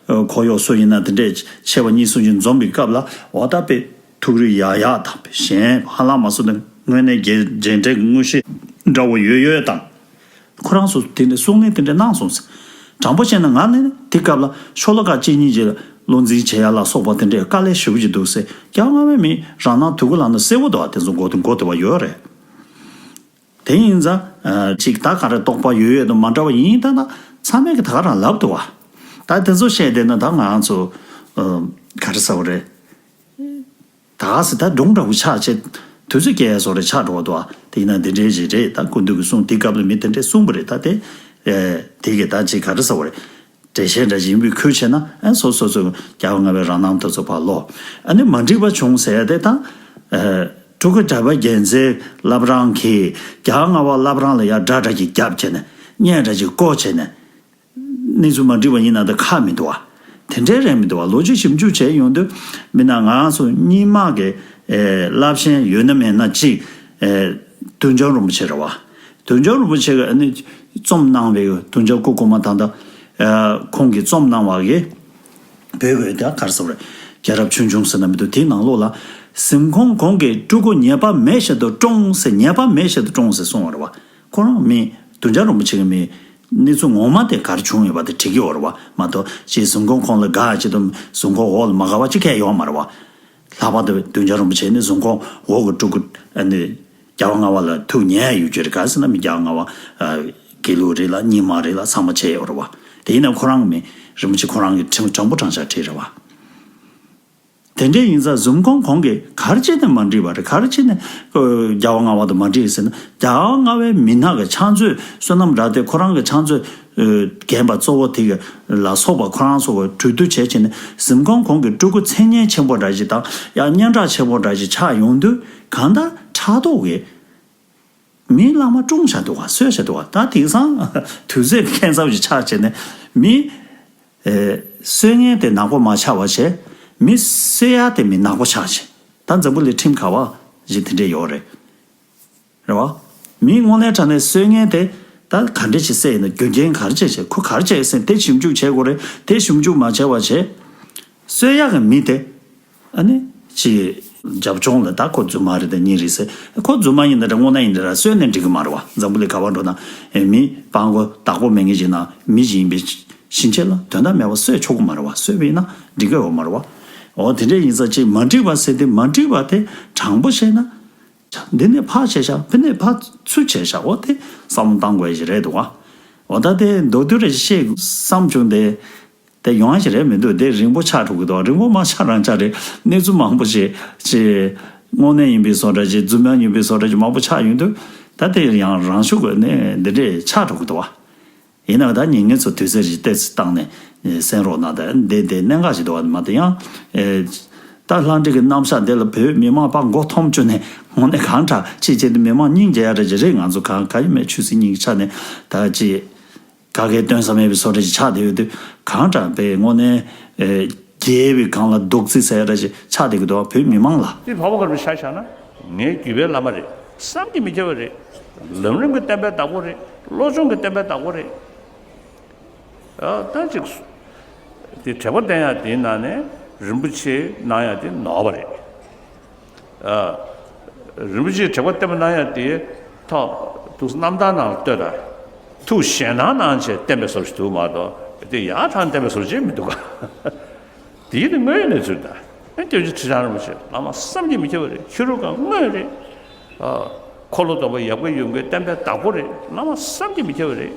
ཁོར་ཡུག་སུ་ཡིན་ན་དེ་འདྲས་ཆེ་བ་གཉིས་གསུམ་ཅིག་འཛོམས་པའི་སྐབས་ལ་འོ་ད་དཔེ་ཐུགས་རིག་ཡག་ཡག་དང་གཞན་ཧ་ལམ་མ་སོང་ན་དངོས་གནས་རྗེས་འབྲས་ཀྱི་དངོས་གཞི་འདྲ་བོ་ཡོད་ཡོད་དང་། ཁོ་རང་ཚོ་དེ་འདྲའི་གསུང་གླེང་དེ་འདྲ་གནང་སོང་ཟེར། དྲང་པོ་བཤད་ན་ང་ནི་དེ་སྐབས་ལ་ཤོ་ལོ་ཀ་གཅིག་གཉིས་ཀྱི་བློ་འཛིན་བྱེད་ཡ་ལ་སོགས་པ་དེ་འདྲའི་དཀའ་ལས་ཞེ་པོ་ཅིག་འདུག་ཟེར། རྒྱལ་བ་ལྔ་པའི་མི་རང་སྣང་དུ་ཀུ་ལ་ནི་གསལ་བོ་འདུག་བ། དེ་ཚོ་མགོ་དེ་མགོ་དེ་བ་ཡོད་རེད། དེ་ཡིན་ཙང་ཅིག་ད་ག་རེ་རྟོགས་པ་ཡོད་ཡོད་དུ་མ་འདྲ་བ་ཡིན་ད་ན་ཚང་མས་གི་ད་ག་རང་ལབ་འདུག་བ། ད་དེ་ཚོ་བཤད་བསྡད་ན་ད་ང་ཚོ་ག་རེ་ཟེར་བ་རེད། ད་ག་སེ་ད་སྒྲུང་འདྲ་བོ་ཆགས་བྱས་དུས་ཚོད་སྐྱེལ་ཡ་བཟོ་འདྲ་ཆགས་འགྲོ་བ་འདུག་ཨ། དེ་ཡིན་ན་འདི་འདྲའི་ཞིག་རེད། ད་སྐུ་མདུན་གྱི་གསུང་དེ་སྐབས་ལ་མི་དེ་འདྲས་གསུངས་པ་རེད། ད་དེ་ཨེ་དེ་གི་ད་ཅིག་ག་རེ་ཟེར་བ་རེད། འགྲེལ་བཤད་འདྲ་ཞིག་ཡིན་པའི་ཁུལ་བྱས་ན་ཨེ་སོ་སོ་སོ་རྒྱལ་བ་ལྔ་པའི་རང་སྣང་དེ་ཚོ་ཕར་ལོག་ཨ་ནི་མ་འགྲིག་པ་བྱུང་ཟེར་ཡ་དེ་ད་ཨེ་སྤྲུལ་སྐུ་གྲགས་པ་རྒྱལ་མཚན་བླ་བྲང་གིས་རྒྱལ་བ་ལྔ་པ་བླ་བྲང་ལ་ཡ་དགྲ་དགྲ་གི་རྒྱབ་བྱས་ནས་བརྙས་འདྲ་ཞིག་བཀོལ་བྱས་ནས། གནས་ཚུལ་མ་འགྲིག་པ་ཡིན་ན་ད་ཁག་མི་འདུག་བ། དེ་འདྲའི་རེད་མི་འདུག་བ། ལོ་རྒྱུས་ཞིབ་འཇུག་བྱས་ཡོང་དུས་མི་ན་ང་ཚོ་རྙིང་མ་གི་ཨེ་བསླབ་གཞན་ཡོད་ན་མེད་ན་གཅིག་ཨེ་དུང་སྐྱོང་རིན་པོ་ཆེ་རེད་བ། དུང་སྐྱོང་རིན་པོ་ཆེ་གི་ཨ་ནི་རྩོམ་གནང་བའི་དུང་སྐྱོང་སྐུ་གོང་མ་ད་ལྟ་ཨེ་ཁོང་གིས་རྩོམ་གནང་བ་གི་བོད་ཀྱི་ད་ག་རེ་ཟེར་བ་རེད། རྒྱལ་རབས་ཆུང་ཆུང་ཟེར་ན་མི་འདུག་དེའི་ནང་ལོགས་ལ་གཟིམ་ཁང་གོང་གི་སྤྲུལ་སྐུ་ཉེས་པ་མེད་བཞིན་དུ་བཀྲོངས་ཟེར། ཉེས་པ་མེད་བཞིན་དུ་བཀྲོངས་ཟེར་གསུངས་པ་རེད་བ། ཁོ་རང་མི་དུང་སྐྱོང་རིན་པོ་ཆེ་གི་མི་གནས་ཚུལ་ངོ་མ་དེ་ག་རེ་བྱུང་ཡོད་པ་དེ་འགྲིག་གི་ཡོད་རེད་བ། མ་གཏོགས་ཅིག་གཟིམ་ཁང་གོང་ལ་དགའ་ཅིག་དང་གཟིམ་ཁང་འོག་ལ་མ་དགའ་བ་ཅིག་གང་ཡང་ཡོད་མ་རེད་བ། ལྷག་པར་དུ་དུང་སྐྱོང་རིན་པོ་ཆེ་ནི་གཟིམ་ཁང་འོག་གི་སྤྲུལ་སྐུ་ཨ་ནི་རྒྱལ་བ་ལྔ་པ་ལ་ཐུགས་ཉེ་ཡོད་རྒྱུ་རེད། ག་རེ་ཟེར་ན་མི་རྒྱལ་བ་ལྔ་པ་ཨ་དགེ་ལུགས་རེད་ལ་རྙིང་མ་རེད་ལ་ཚང་མ་བྱས་ཡོད་རེད་བ། དེ་ཡིན་ན་ཁོ་རང་གི་མི་རིན་པོ་ཆེ་ཁོ་རང་གི་ཁྲིམས་དྲང་པོ་དྲང་བཞག་བྲིས་རེད་བ། དེ་འདྲ་ཡིན་ཙང་གཟིམ་ཁང་གོང་གི་ག་རེ་བྱས་ནས་མ་འགྲིག་པ་རེད། ག་རེ་བྱས་ནས་ཨ་རྒྱལ་བ་ལྔ་པ་དང་མ་འགྲིག་ཟེར་ན། རྒྱལ་བ་ལྔ་པའི་མི་སྣ་གི་ཕྱག་མཛོད་བསོད་ནམས་རབ་བརྟན་ཁོ་རང་གི་ཕྱག་མཛོད་ཨ་རྒན་པ་གཙོ་བོ་དེ་གི་ལ་སོགས་པ་ཁོ་རང་ཚོ་གི་གྲོས་བསྡུར་བྱས་བྱས་ནས་གཟིམ་ཁང་གོང་གི་སྤྲུལ་སྐུ་མཚན་སྙན་ཆེན་པོ་འདྲ་ཞིག་དང་ཡང་སྙན་གྲགས་ཆེན་པོ་འདྲ་ཞིག་ཆགས་ཡོང་དུས་གང་ལྟར་ཕྲག་དོག་གིས། མི་བླ་མ་བཀྲོངས་བཞག་འདུག་བ། གསོད་བཞག་འདུག་བ། ད་དེང་སང་དུས་ཚོད་ཁྱད་མཚར་ཞིག་ཆགས་བྱས་ནས་མི་ཨེ་གསོད་མཁན་དེ་ནག་པོ་མ་ཆགས་པ་བྱས། མི་གསོད་ཡ་དེ་མི་ནག་པོ་ཆགས་བྱས། ད་འཛམ་བུ་གླིང་ཁྲིམས་ག་བ་ཞིག་དེ་འདྲས་ཡོད་རེད། རེད་བ། མི་དངོས་གནས་དྲང་གནས་གསོད་མཁན་དེ་ད་ག་འདྲས་ཞིག་བསད་ཡིན་ན་རྒྱུ་རྐྱེན་ག་རེ་བྱས་བྱས་ཁོ་ག་རེ་བྱས་ཟེར་དེ་ཞིབ་འཇུག་བྱེད་དགོས་རེད། དེ་ཞིབ་འཇུག་མ་བྱས་པ་བྱས། གསོད་ཡག་གི་མི་དེ། ཨ་ནི། ཅི། རྒྱབ་ལྗོངས་ལ་ད་ཁོ་རྫུན་མ་རེད་དེ་གཉིས་རེད་ཟེར། ཁོ་རྫུན་མ་ཡིན་ན་འདྲ་དངོས་གནས་ཡིན་ན་འདྲ་གསོད་ནས་འགྲིག་གི་མ་རེད་བ། འཛམ་བུ་གླིང་ག་བར་འགྲོ་ན། ཨེ་མི་སྤྲང་པོ་བདག་པོ་མེད་མཁན་ཅིག་ན་མི་ཞིག་ཡིན་པའི་ཕྱིན་ཆད་ལ་དོན་དག་མེད་པ་གསོད་ཆོག་གི་མ་རེད་བ། གསོད་པ་ཡིན་ན་འགྲིག་གི་ཡོད་མ་རེད་བ། འོ་དེ་འདྲས་ཡིན་ཙང་ཅིག་མ་འགྲིག་པ་ཟེར་དེ་མ་འགྲིག་པ་དེ་དྲང་པོ་བཤད་ན། འདི་ནས་ཕར་བྱས་ཤག་ཕི་ནས་ཕར་ཚུར་བྱས་ཤག་འོ་དེ་བསམ་བློ་བཏང་དགོས་ཡ་ཞིག་རེད་འདུག་བ། འོ་ད་དེ་མདོར་བསྡུས་རེ་བཤད་བསམ་བྱུང་སྟེ། དེ་ཡོང་ཡ་ཞིག་རེད་མི་འདུག་དེ་རིང་པོ་ཆགས་འགྲོ་གི་འདུག་རིང་པོ་མ་ཆགས་རང་ཆགས་རེད། གནས་ཚུལ་མང་པོ་ཞིག་ཅེས། དངོས་གནས་ཡིན་པའི་བཟོ་འདྲ་ཅིག་རྫུན་མ་ཡིན་པའི་བཟོ་འདྲ་ཅིག་མང་པོ་ཆགས་ཡོང་དུས། ད་དེ་ཡང་རང་ཤུགས་ཀྱིས་ནས་འདི་འདྲས་ཆགས་འགྲོ་གི་འདུག་བ། ཡིན་ནའང་ད་ཉིན་ངན་ཚོ་དུས་ཚོད་ཅིག་ཏོག་ཙམ་བཏང་ནས་གསན་རོགས་གནང་། ད་འདི་དེ་གནད་འགག་ཅིག་འདུག་བ། མ་གཏོགས་ཡང་། ད་ལྷ་འདྲེ་གི་རྣམ་གཞག་འདི་ལ་བོད་མི་མང་པ་མགོ་འཐོམ་བཅུག་ནས་དངོས་གནས་གང་དྲག་ཅིག་བྱས་ཏེ་མི་མང་སྙིང་རྗེ་ཡ་འདྲ་ཅིག་རེད། ང་ཚོ་གང་ག་ཡིན་མེད་ཆོས་སྲིད་གཉིས་ཀྱི་ཆ་ནས་ད་ཅིག་ག་གེ་སྟོན་ས་མེད་པའི་བཟོ་འདྲ་ཞིག་ཆགས་བསྡད་ཡོད་དུས། གང་དྲག་པའི་དངོས་གནས་ཨེ་རྒྱལ་བའི་སྒང་ལ་རྡོག་རྫིས་ཟེར་ཡ་འདྲ་ཞིག་ཆགས་བསྡད་ཀྱི་འདུག་བོད་མི་མང་ལ། དེ་འཕགས་པ་དཀར་པོ་ཆ་བཞག་ན་ངའི་བརྒྱུད་པའི་བླ་མ་རེད། བསམ་གྱིས་མི་ཁྱབ་པ་རེད། ལམ་རིམ་གྱི་བསྟན་པའི་བདག་པོ་རེད། བློ་སྦྱོང་གི་བསྟན་པའི་བདག་པོ་རེད། ཨ་ད་ཅིག་དེ་དྲེགས་པ་བསྟན་ཡ་དེའི་ནང་ནས་རིན་པོ་ཆེ་གནང་ཡ་དེ་ནོར་བ་རེད། རིན་པོ་ཆེའི་དྲེགས་པ་བསྟན་པ་གནང་ཡ་དེ་ཐོག་ཏུ་རྣམ་ཐར་ནང་ལ་ལྟོས་དང་། ཐུགས་ཞེད་སྣང་གནང་བྱས་བསྟན་པའི་བཟོ་ཞིག་འདུག་མ་གཏོགས་དེ་ཡག་ཐང་བསྟན་པའི་བཟོ་ཅིག་མི་འདུག་ག་དེའི་དེ་དངོས་ཡོད་གནས་ཚུལ་དང་། ཨ་སྐྱབས་རྗེ་ཁྲི་བྱང་རིན་པོ་ཆེ་བླ་མ་བསམ་གྱིས་མི་ཁྱབ་པ་རེད། ཤེས་རབ་སྒང་དངོས་རེད། ཨ་འཁོར་ལོ་སྡོམ་པ་ཡབ་བཀའ་ཡུམ་བཀའི་བསྟན་པའི་བདག་པོ་རེད། བླ་མ་བསམ་གྱིས་མི་ཁྱབ་པ་རེད།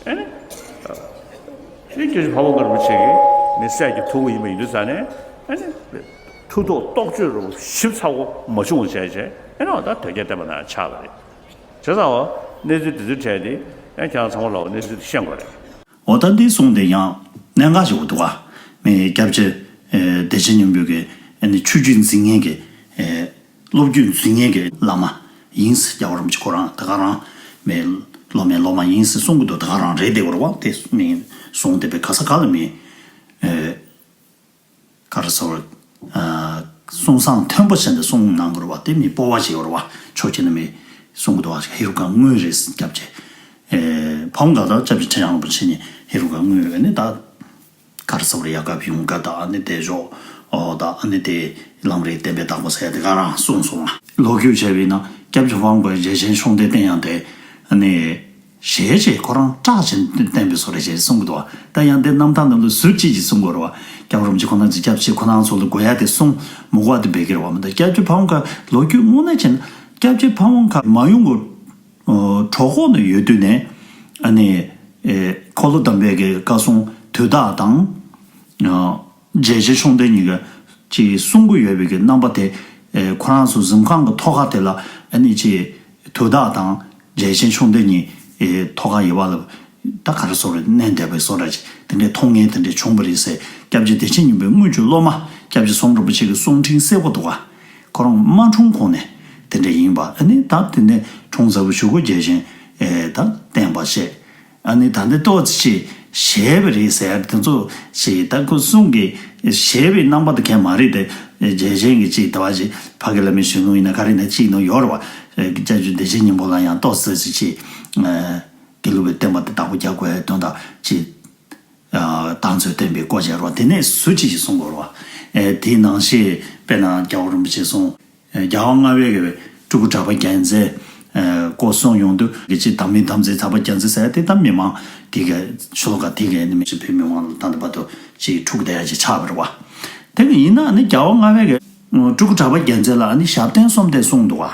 ཨེ་ནི། དེ་སྐྱབས་རྗེ་འཕགས་པ་དཀར་པོ་ཆེ་གིས་ མི་སྲས་ཀྱི་ཐུ་བོ་ཡིན་པ་ཡིན་དུས་ཙང་ནས་ཨ་ནི་མཐུ་སྟོབས་རྟོགས་བརྗོད་རུ་ཞིབ་ཚགས་པོ་མ་བྱུང་བ་བྱས་བྱས་ཨ་ནི་འོ་ད་དོལ་རྒྱལ་བསྟན་པ་ནང་ཆགས་པ་རེད། བྱས་ཙང་འོ་གནས་ཚུལ་དེ་ཚོའི་གྲས་དེ་ཨ་ཁྱེད་རང་ཚང་མ་ལ་འོ་གནས་ཚུལ་དེ་ཤེས་དགོས་རེད། འོ་ད་འདི་གསུངས་དེ་ཡང་གནད་འགག་ཞིག་འདུག་ག་མི་སྐྱབས་རྗེ་ཨེ་བདེ་ཆེན་སྙིང་པོ་གི་ཨ་ནི་ཆོས་བརྒྱུད་འཛིན་མཁན་གྱི་ཨེ་སློབ་བརྒྱུད་འཛིན་མཁན་གྱི་བླ་མ་ཡིན་ཟེར། རྒྱལ་བ་རིན་པོ་ཆེ་ཁོ་རང་ད་ག་རང་མི་སློབ་མའི་སློབ་མ་ཡིན་ཟེར་གསུང་གི་འདུག་ད་ག་རང་རེད་དེ་བར་བ་དེ་མི་གསུང་དེ་པའི་ག་ས་ག་ལ་མི་ཨེ་ག་རེ་ཟེར་བ། ཨ་གསུང་བཟང་མཐོན་པོ་བྱས་ནས་གསུང་གནང་དགོས་རེད་བ། དེ་མི་སྤོབས་པ་ཞིག་ཡོད་རེད་བ། ཕྱོགས་གཅིག་ནས་མི་གསུང་གི་འདུག་བ། ཧེ་རུ་ཀ་དངོས་རེད་སྐྱབས་རྗེ། ཨེ་ཕ་བོང་ཁ་དང་སྐྱབས་རྗེ་ཁྲི་བྱང་རིན་པོ་ཆེ་གཉིས་ཧེ་རུ་ཀ་དངོས་ནི་ད་ག་རེ་ཟེར་བ་རེད། ཡ་གབ་ཡུང་ག་དང་ཨ་ནི་དེ་ཞོག་ཨོ་ད་ཨ་ནི་དེ་ལམ་རིམ་བསྟན་པའི་བདག་པོ་ཟེར་ཡ་དེ་ག་རང་གསུངས་སོང་བ། ལོ་རྒྱུས་བྱས་པས་ན་སྐྱབས་རྗེ་ཕ་བོང་ཁ་རྒྱལ་ཆེན་ཤོང་སྟེ་བསྟན་ཡང་དེ་ཨ་ནི། ཞེས་བྱས་ཁོ་རང་སྐྲག་བཞིན་བསྟན་པའི་བཟོ་འདྲ་ཞིག་གསུང་གི་འདུག་ད་ཡང་དེ་རྣམ་ཐར་ནང་ལ་ཟུར་གཅིག་ཅིག་གསུང་དགོས་རེད་བ། སྐྱབས་རོམ་གྱི་ཁོ་ན་ཚོ་སྐྱབས་ཆེ་ཁོ་ན་ཚོ་ལ་དགོས་ཡ་དེ་གསུང་མི་དགོས་པ་དེ་འབད་ཀྱི་རེད་བ། མི་འདུག་སྐྱབས་རྗེ་ཕ་བོང་ཁ་ལོ་རྒྱུས་དངོས་གནས་བྱས་ན་སྐྱབས་རྗེ་ཕ་བོང་ཁ་མ་ཡོང་གི་གྲོགས་ཁོག་ནས་ཡོད་དུས་ནས་ཨ་ནི་འཁོར་ལོ་བསྡམས་པའི་གི་བཀའ་སྲུང་དུས་བདག་དང་། རྒྱལ་ཆེན་ཤོང་སྟེ་གཉིས་ཀ་ཅིག་གསུང་གི་ཡོད་པའི་གི་རྣམ་པ་དེ་ཨེ་ཁོ་རང་ཚོ་གཟིམ་ཁང་གི་ཐོག་ཁ་དེ་ལ་ཨ་ནི་ཅིག་དུས་བདག་དང་རྒྱལ་ཆེན་ཤོང་སྟེ་གཉིས་ཨེ་ཐོག་ཁ་ཡོད་པ་ལ་ད་ག་རེ་ཟེར་རེད། གནས་འདས་པའི་བཟོ་འདྲ་ཅིག་དེ་འདྲའི་མཐོང་མཁན་དེ་འདྲའི་བྱུང་བ་རེད་ཟེར། སྐྱབས་རྗེ་བདེ་ཆེན་སྙིང་པོའི་དངུལ་གྱི་སློབ་མ་སྐྱབས་རྗེ་ཟམ་རིན་པོ་ཆེ་གི་གསུང་འཕྲིན་གསལ་པོ་འདུག་ག་ཁོ་རང་མ་འཁྲུངས་གོང་ནས་དེ་འདྲ་ཡིན་པ་ཨ་ནི་ད་དེ་ནས་འཁྲུངས་ཚར་བ་གཞུག་གུ་རྒྱལ་ཆེན་ཨེ་ད་བསྟན་པ་བཤད། ཨ་ནི་ད་འདི་ཏོག་ཙི་ཞིག་བཞེས་པ་རེད་ཟེར་དེ་ཚོ་ཞིག་ད་ཁོ་གསུང་གི་བཞེས་པའི་རྣམ་པ་དེ་གས་མ་རེད་དེ། རྒྱལ་ཆེན་གྱི་ཅིག་ད་བ་ཞིག་ཕ་གི་བླ་མའི་གཞོན་ནུ་ཡིན་ན་ག་རེ་ན་ཅིག་ནང་ཡོད་རེད་བ། སྐྱབས་རྗེ་བདེ་ཆེན་སྙིང་པོ་ལ་ཡང་ཏོག་ཙི་ཞིག་ཅིག་དགེ་ལུགས་པའི་བསྟན་པ་དེ་བདག་པོ་རྒྱག་དགོས་དོན་དག་ཅིག་བདག་མཛོད་བསྟན་པའི་སྐོར་བྱས་རེད་བ། དེ་ནས་ཟུར་ཅིག་ཞིག་གསུང་དགོས་རེད་བ། དེའི་ནང་བཞིན་དཔེར་ན་རྒྱལ་བ་རིན་པོ་ཆེ་གསུང་། རྒྱལ་བ་ལྔ་པའི་གི་སྤྲུལ་སྐུ་གྲགས་པ་རྒྱལ་མཚན་སྐོར་གསུངས་ཡོང་དུས་ཀྱི་ཅིག་དམ་མི་དམ་ཚིག་གྲགས་པ་རྒྱལ་མཚན་ཟེར་ཏེ་ད་མི་མང་དེ་ག་ཤོ་ལོ་ཀ་དེ་ག་ནི་མི་ཅིག་བོད་མི་མང་ལ་ད་ལྟ་བར་དུ་ཅིག་འཁྲུག་བསྡད་ཡ་ཅིག་ཆགས་པ་རེད་བ། དེ་ག་ཡིན་ན་ནི་རྒྱལ་བ་ལྔ་པའི་གི་སྤྲུལ་སྐུ་གྲགས་པ་རྒྱལ་མཚན་ལ་ནི་ཞབས་བརྟན་གསུམ་ལྡན་གསུངས་འདུག་བ།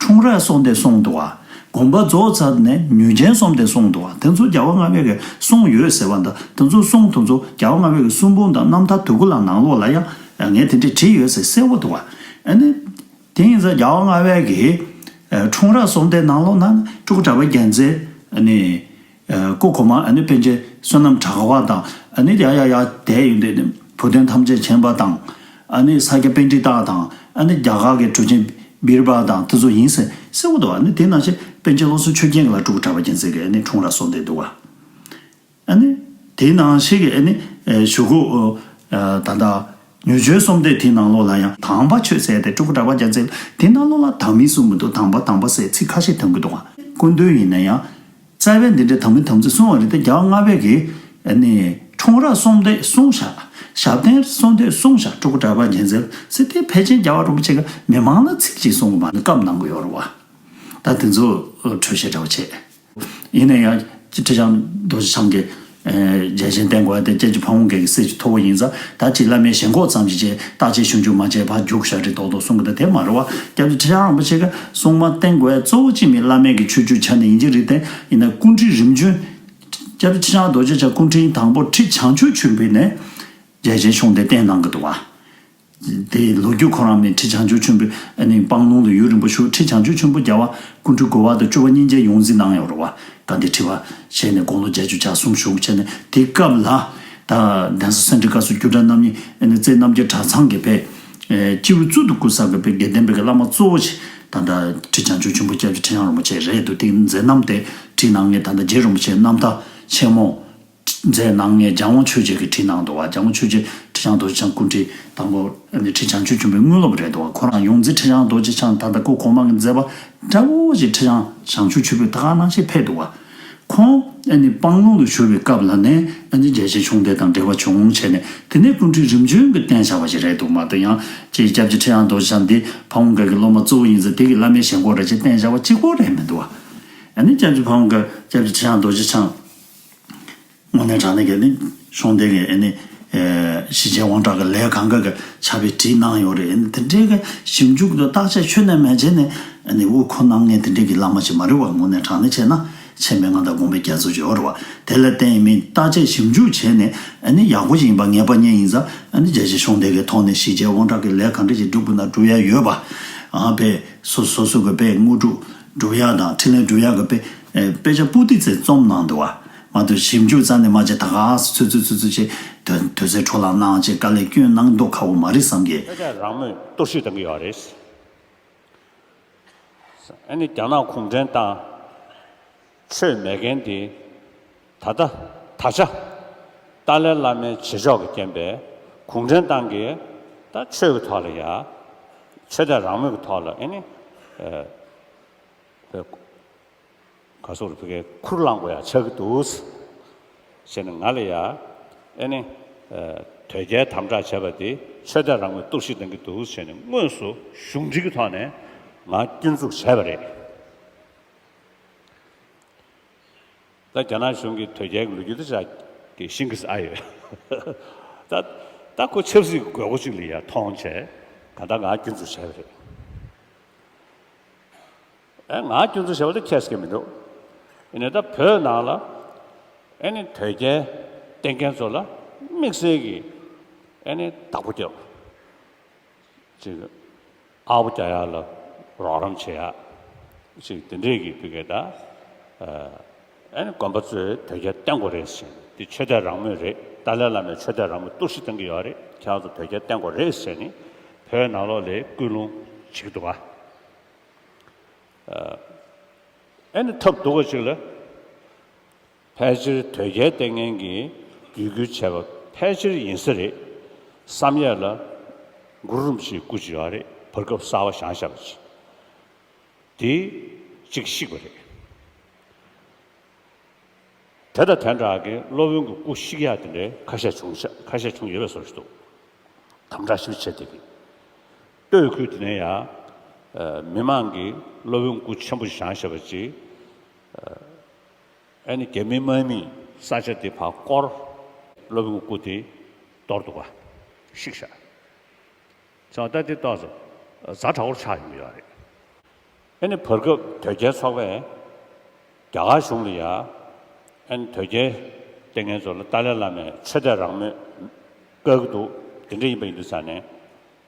འཁྲུངས་རབས་གསུམ་ལྡན་གསུངས་འདུག་བ། དགོངས་པ་རྫོགས་ཚར་ནས་ཉེས་ཅན་གསུམ་ལྡན་གསུངས་འདུག་བ། དེ་ཚོ་རྒྱལ་བ་ལྔ་པའི་གི་གསུང་ཡོད་ཟེར་བ་འདི་དེ་ཚོ་གསུང་དེ་ཚོ་རྒྱལ་བ་ལྔ་པའི་གི་གསུང་འབུམ་དང་རྣམ་ཐར་དུས་འཁོར་ལ་ནང་ལོགས་ལ་ཡང་ངས་དེ་འདྲས་བྲིས་ཡོད་ཟེར་གསལ་པོ་འདུག་བ། ཨ་ནི། དེ་ཡིན་ཙང་རྒྱལ་བ་ལྔ་པའི་གི་ཨ་འཁྲུངས་རབས་གསུམ་ལྡན་ནང་ལོགས་ན་སྤྲུལ་སྐུ་གྲགས་པ་རྒྱལ་མཚན་ཨ་ནི་ཨ་སྐུ་གོང་མ་ཨ་ནི་པཎ་ཆེན་བསོད་ནམས་གྲགས་པ་དང་ཨ་ནི་ཡ་ཡ་ཡ་དེ་ཡིན་དུས་ནི་བུ་སྟོན་ཐམས་ཅད་མཁྱེན་པ་དང་ཨ་ནི་ས་སྐྱ་པཎྜི་ཏ་དང་ཨ་ནི་རྒྱ་གར་གྱི་གྲུབ་ཆེན་བིར་བ་དང་དེ་ཚོ་ཡིན་ཟེར་གསལ་པོ་འདུག་ཨ་ནི་དེ་ནང་བཞིན་པཎ་ཆེན་བློ་བཟང་ཆོས་རྒྱན་ལ་སྤྲུལ་སྐུ་གྲགས་པ་རྒྱལ་མཚན་གྱི་ཨ་ནི་འཁྲུངས་རབས་གསུམ་ལྡན་འདུག་བ། ཨ་ནི། དེའི་ནང་བཞིན་གྱི་ཨ་ནི། ཨེ་གཞུག་གུ། ཨ་ད་ལྟ། ཉེས་ཅན་གསུམ་ལྡན་དེའི་ནང་ལོགས་ལ་ཡང་དམ་པ་ཆོས་ཟེར་ཏེ་སྤྲུལ་སྐུ་གྲགས་པ་རྒྱལ་མཚན་དེའི་ནང་ལོགས་ལ་དམ་མི་གསུང་མི་འདུག་དམ་པ་དམ་པ་ཟེར་ཚིག་ཁ་ཤས་ཐོན་གྱི་འདུག་ག་སྐུ་མདུན་ཡིན་ན་ཡང་། རྩ་བའི་འདི་འདྲའི་དམ་མི་དམ་ཚིག་གསུང་བ་རེད་དེ་རྒྱལ་བ་ལྔ་པའི་གི། ཨ་ནི། འཁྲུངས་རབས་གསུམ་ལྡན་གསུངས་བཞག་ཞབས་བརྟན་གསུམ་ལྡན་གསུངས་བཞག་སྤྲུལ་སྐུ་གྲགས་པ་རྒྱལ་མཚན་ཟེར་དེ་ཕལ་ཆེར་རྒྱལ་བ་རིན་པོ་ཆེ་གི་མི་མང་ལ་ཚིག་གཅིག་གསུང་གི་མ་ནི་བཀའ་གནང་གི་ཡོད་རེད་བ། ད་དེ་ཚོ་འཕྲོས་བཤད་འདྲ་བོ་བྱས། ཡིན་ན་ཡང་ཁྲི་བྱང་རྡོ་རྗེ་འཆང་གིས་རྒྱལ་ཆེན་བསྟེན་དགོས་ཡ་དེ་སྐྱབས་རྗེ་ཕ་བོང་ཁའི་གི་སྲས་ཀྱི་ཐུ་བོ་ཡིན་ཙང་ད་ཅིག་བླ་མའི་ཞེན་ཁོག་ཙམ་ཞིག་བྱས་བརྟག་དཔྱད་ཞིབ་འཇུག་མ་བྱས་ཕར་རྒྱུགས་བཞག་རེད་མདོག་མདོག་གསུང་གི་འདུག་དེ་མ་རེད་བ། སྐྱབས་རྗེ་ཁྲི་བྱང་རིན་པོ་ཆེ་གིས་སྲུང་མ་བསྟེན་དགོས་ཡ་གཙོ་བོ་གཅིག་མིན་བླ་མའི་གི་ཆོས་བརྒྱུད་ཆ་ནས་ཡིན་གྱི་རེད་དེ། ཡིན་ན་སྐུ་ཕྲེང་རིམ་བྱོན། སྐྱབས་རྗེ་ཁྲི་བྱང་རྡོ་རྗེ་འཆང་སྐུ་ཕྲེང་དང་པོ་ཁྲི་བྱང་ཆུབ་ཆེན་པོ་ནས་རྒྱལ་ཆེན་ཤོང་སྟེ་བསྟེན་གནང་གི་འདུག་བ། དེའི་ལོ་རྒྱུས་ཁོ་རང་མིན་ཁྲི་བྱང་ཆུབ་ཆེན་པོའི་ཨ་ནི་སྤང་ལུང་ལ་ཡུན་རིང་པོ་བཞུགས། ཁྲི་བྱང་ཆུབ་ཆེན་པོ་རྒྱལ་བ་སྐུ་ཕྲེང་དགུ་པ་དང་བཅུ་པ་གཉིས་ཆར་ཡོངས་འཛིན་གནང་ཡོད་རེད་བ། དགའ་ལྡན་ཁྲི་པ་བྱས་ནས་དགུང་ལོ་བརྒྱད་ཅུ་གྱ་གསུམ་བཞུགས་བྱས་ནས་དེ་སྐབས་ལ་ད་གདན་ས་སེ་འབྲས་དགའ་ཚལ་རྒྱུད་གྲྭ་རྣམ་གཉིས་ཨ་ནི་རྩེ་རྣམ་རྒྱལ་གྲྭ་ཚང་གི་པའི་སྤྱི་བོའི་གཙུག་ཏུ་བཀུར་ས་གི་པའི་དགེ་ལྡན་པའི་གི་བླ་མ་གཙོ་བོ་ཞིག་ད་ལྟ་ཁྲི་བྱང་ཆུབ་ཆེན་པོ་སྐྱབས་རྗེ་ཁྲི་བྱང་རིན་པོ་ཆེ་རེད་འདུག་དེ་མཛད་རྣམ་དེ་བྲིས་གནང་མཁན་ད་ལྟ་རྗེ་རིན་པོ་ཆེའི་རྣམ་ཐར་ཆེན་མོ། མཛད་གནང་མཁན་འཇམ་དབྱངས་ཆོས་རྗེ་གིས་བྲིས་གནང་འདུག་བ། འཇམ་དབྱངས་ཆོས་རྗེ་ཁྲི་བྱང་རྡོ་རྗེ་འཆང་སྐུ་ཕྲེང་དང་པོ་ཨ་ནི་ཁྲི་བྱང་ཆུབ་ཆེན་པོའི་དངོས་སློབ་རེད་འདུག་བ། ཁོ་རང་ཡོངས་འཛིན་ཁྲི་བྱང་རྡོ་རྗེ་འཆང་ད་ལྟ་སྐུ་གོང་མ་གི་མཛད་པ་འདྲ་བོ་ཞིག་ཁྲི་བྱང་བྱང་ཆུབ་ཆོས་འཕེལ་ད་ག་ནང་བཞིན་ཕེབས་འདུག་བ། ཁོང་ཨ་ནི་སྤང་ལུང་དུ་བཞུགས་པའི་སྐབས་ལ་ནས་ཨ་ནི་རྒྱལ་ཆེན་ཤོང་སྟེ་དང་འབྲེལ་བ་བྱུང་བྱས་ནས་དེ་ནས་སྐུ་ཕྲེང་རིམ་བྱོན་གྱིས་བསྟེན་བཞག་པ་ཞིག་རེད་འདུག་མ་གཏོགས་ཡང་ཅིག་སྐྱབས་རྗེ་ཁྲི་བྱང་རྡོ་རྗེ་འཆང་འདི་ཕ་བོང་ཁ་གི་སློབ་མ་གཙོ་བོ་ཡིན་ཙང་དེ་གི་བླ་མའི་ཞེན་ཁོག་རེད་ཅེས་བསྟེན་བཞག་པ་གཅིག་པོ་རེད་མི་འདུག་བ། ཨ་ནི་སྐྱབས་རྗེ་ཕ་བོང་ཁ་སྐྱབས་རྗེ་ཁྲི་བྱང་རྡོ་རྗེ་འཆང་། དངོས་གནས་དྲང་གནས་ཀྱི་ནི་ཤོང་སྟེ་གི་ཨ་ནི་ཨེ་ཞི་བྱེད་དབང་དྲག་གི་ལས་གང་ག་གི་ཕྱག་དཔེ་བྲིས་གནང་ཡོད་རེད། ཨ་ནི་དེ་འདྲའི་གི་ཞིབ་འཇུག་དང་བརྟག་དཔྱད་ཁྱོན་ནས་མ་བྱས་ནས་ཨ་ནི་དབུ་འཁོར་གནང་མཁན་དེ་འདྲའི་གི་བླ་མ་ཞིག་མ་རེད་བ། དངོས་གནས་དྲང་གནས་བྱས་ན་ ཆེན་པོའི་མངའ་བདག་དགོངས་པའི་རྒྱ་མཚོ་ཅིག་ཡོད་རེད་བ། དེ་ལ་བརྟེན་མིན་བརྟག་དཔྱད་ཞིབ་འཇུག་བྱས་ནས་ཨ་ནི་ཡག་པོ་ཞིག་ཡིན་པ་ངེས་པ་རྙེད་ཡིན་ཙང་ཨ་ནི་རྒྱལ་སྤྱིའི་གཞུང་འབྲེལ་གྱི་ཐོག་ནས་གཞི་བྱས་དབང་དྲག་གི་ལས་ག་འདྲ་ཞིག་སྒྲུབ་དགོས་ན་སྒྲུབ་ཡ་ཡོད་པ། ཨ་པའི་སོ་སོ་སོ་གི་པའི་དངོས་སྒྲུབ་སྒྲུབ་ཡ་དང་འཕྲིན་ལས་སྒྲུབ་ཡ་གི་པའི་ཨེ་དཔེ་ཆ་པོ་ཏི་ཙམ་རྩོམ་གནང་འདུག་བ། མ་གཏོགས་ཞིབ་འཇུག་རྩ་ནས་མ་བྱས་ད་ག་སེ་ཚུད་ཚུད་ཚུད་ཚུད་བྱས་དོན་དོན་ཚན་འཕྲོ་བརླག་གནང་བྱས་དཀའ་ལས་སྐྱོན་གནང་མདོག་ཁ་པོ་མ་རེད་བསམ་གི། ཁྱོད་ཅག་རང་མོས་གཏོར་བཤིག་གཏོང་གི་ཡོད་རེད། ཨ་ནི་རྒྱ་ནག་གུང་ཁྲན་ཏང་ཆོས་མེད་མཁན་དེ་ད་ལྟ་ད་ཆ་ཏཱ་ལའི་བླ་མའི་བྱེད་ཕྱོགས་ཀྱི་རྐྱེན་པས་གུང་ཁྲན་ཏང་གིས་ད་ཆོས་ཀྱི་ཐོག་ལ་ཡ་ཆོས་དད་རང་མོས་ཀྱི་ཐོག་ལ་ཨ་ནི་ཨེ་ག་སོག་རུ་ཕ་གིའི་ཁུར་བླངས་དགོས་ཡ་ཆགས་ཀྱི་འདུག་ཟེར་ནས་ང་ལ་ཡ་ཨེ་ནི་ཨེ་དོལ་རྒྱལ་དམ་དྲག་བྱས་པ་དེ་ཆོས་དད་རང་མོས་གཏོར་བཤིག་གཏོང་གི་འདུག་ཟེར་ནས་དངོས་སུ་གཞུང་འབྲེལ་གྱི་ཐོག་ནས་ང་སྐྱོན་འཛུགས་བྱས་པ་རེད། ད་རྒྱ་ནག་གཞུང་གིས་དོལ་རྒྱལ་གྱི་ལོ་རྒྱུས་དེ་ཅག་གི་ཤིང་གི་ཨ་ཡོད། ད་ད་ཁོ་ཆབ་སྲིད་ཀྱི་དགོས་མཁོ་ཅིག་ལ་ཡ་མཐོང་བྱས་ག་ད་ང་སྐྱོན་འཛུགས་བྱས་པ་རེད། ཨེ་ང་སྐྱོན་འཛུགས་བྱས་པ་དེ་ཁྱད་སྐད་མི་འདུག་ཡིན་ནའི་ད་བོད་ནང་ལ་ཨེ་ནི་དོལ་རྒྱལ་བསྟེན་མཁན་ཚོ་ལ་དམིགས་བསལ་གྱི་ཨེ་ནི་བདག་པོ་རྒྱབ། ཅིག་ཨ་བོ་རྒྱག་ཡག་ལ་རོགས་རམ་བྱེད་ཡག་ཅིག་དེ་འདྲས་ཀྱི་བི་གེ་ད་ཨ་ནི་དགོན་པ་ཚོས་དོལ་རྒྱལ་བསྟེན་དགོས་རེད་ཟེར་ནས་འདི་ཆོས་དད་རང་མོས་རེད། ཏཱ་ལའི་བླ་མས་ཆོས་དད་རང་མོས་གཏོར་བཤིག་གཏོང་གི་ཡོད་རེད། ཁྱེད་རང་ཚོ་དོལ་རྒྱལ་བསྟེན་དགོས་རེད་ཟེར་ནས་བོད་ནང་ལོགས་ལ་སྐུལ་སློང་བྱེད་ཀྱི་འདུག་ག་ཨ་ནི་ཐབས་སྡུག་པ་ཅིག་ལ། ཕལ་ཆེར་དོལ་རྒྱལ་བསྟེན་མཁན་གྱིས་བརྒྱུད་སྐུལ་བྱས་པ་ཕལ་ཆེར་ཡིན་ས་རེད་བསམ་ཡས་ལ། གུ་རུ་རིན་པོ་ཆེའི་སྐུ་ཅིག་ཡོད་རེད། བར་སྐབས་གསར་པ་བཞེངས་བཞག་པ་ཅིག་དེ་གཅིག་བཤིག་པ་རེད། དེ་དང་དེ་འདྲ་གི་སློབ་དཔོན་གྱི་སྐུ་བཤིག་ཡག་དེ་འདྲའི་ཁ་ཤས་བྱུང་ཤག་ཁ་ཤས་བྱུང་ཡོད་པའི་བཟོ་ཞིག་འདུག་དམ་དྲག་ཞིབ་བྱས་དེ་གི་སྟོད་ཁུལ་དེ་ནས་ཡང་མི་མང་གིས་སློབ་དཔོན་སྐུ་ཆེན་པོ་བཞེངས་བཞག་པ་ཅིག་ཨ་ནི་རྒྱ་མི་དམག་མིས་ས་ཆ་དེ་ཕར་བསྐོར། སློབ་དཔོན་སྐུ་དེ་གཏོར་འདུག་ག་བཤིག་བཞག་བྱས་ཙང་ད་དེ་ཏོག་ཙམ་ཛ་དྲག་པོར་ཆགས་ཡོང་གི་ཡོད་རེད། ཨ་ནི་བར་སྐབས་དོལ་རྒྱལ་ཚོགས་པས་རྒྱ་གར་གཞུང་ལ་ཡ་ཨ་ནི་དོལ་རྒྱལ་བསྟེན་མཁན་ཚོ་ལ་ཏཱ་ལའི་བླ་མས་ཆོས་དད་རང་མོས་བཀག་གི་འདུག་དེ་འདྲ་ཡིན་པ་ཡིན་དུས་ཙང་ནས་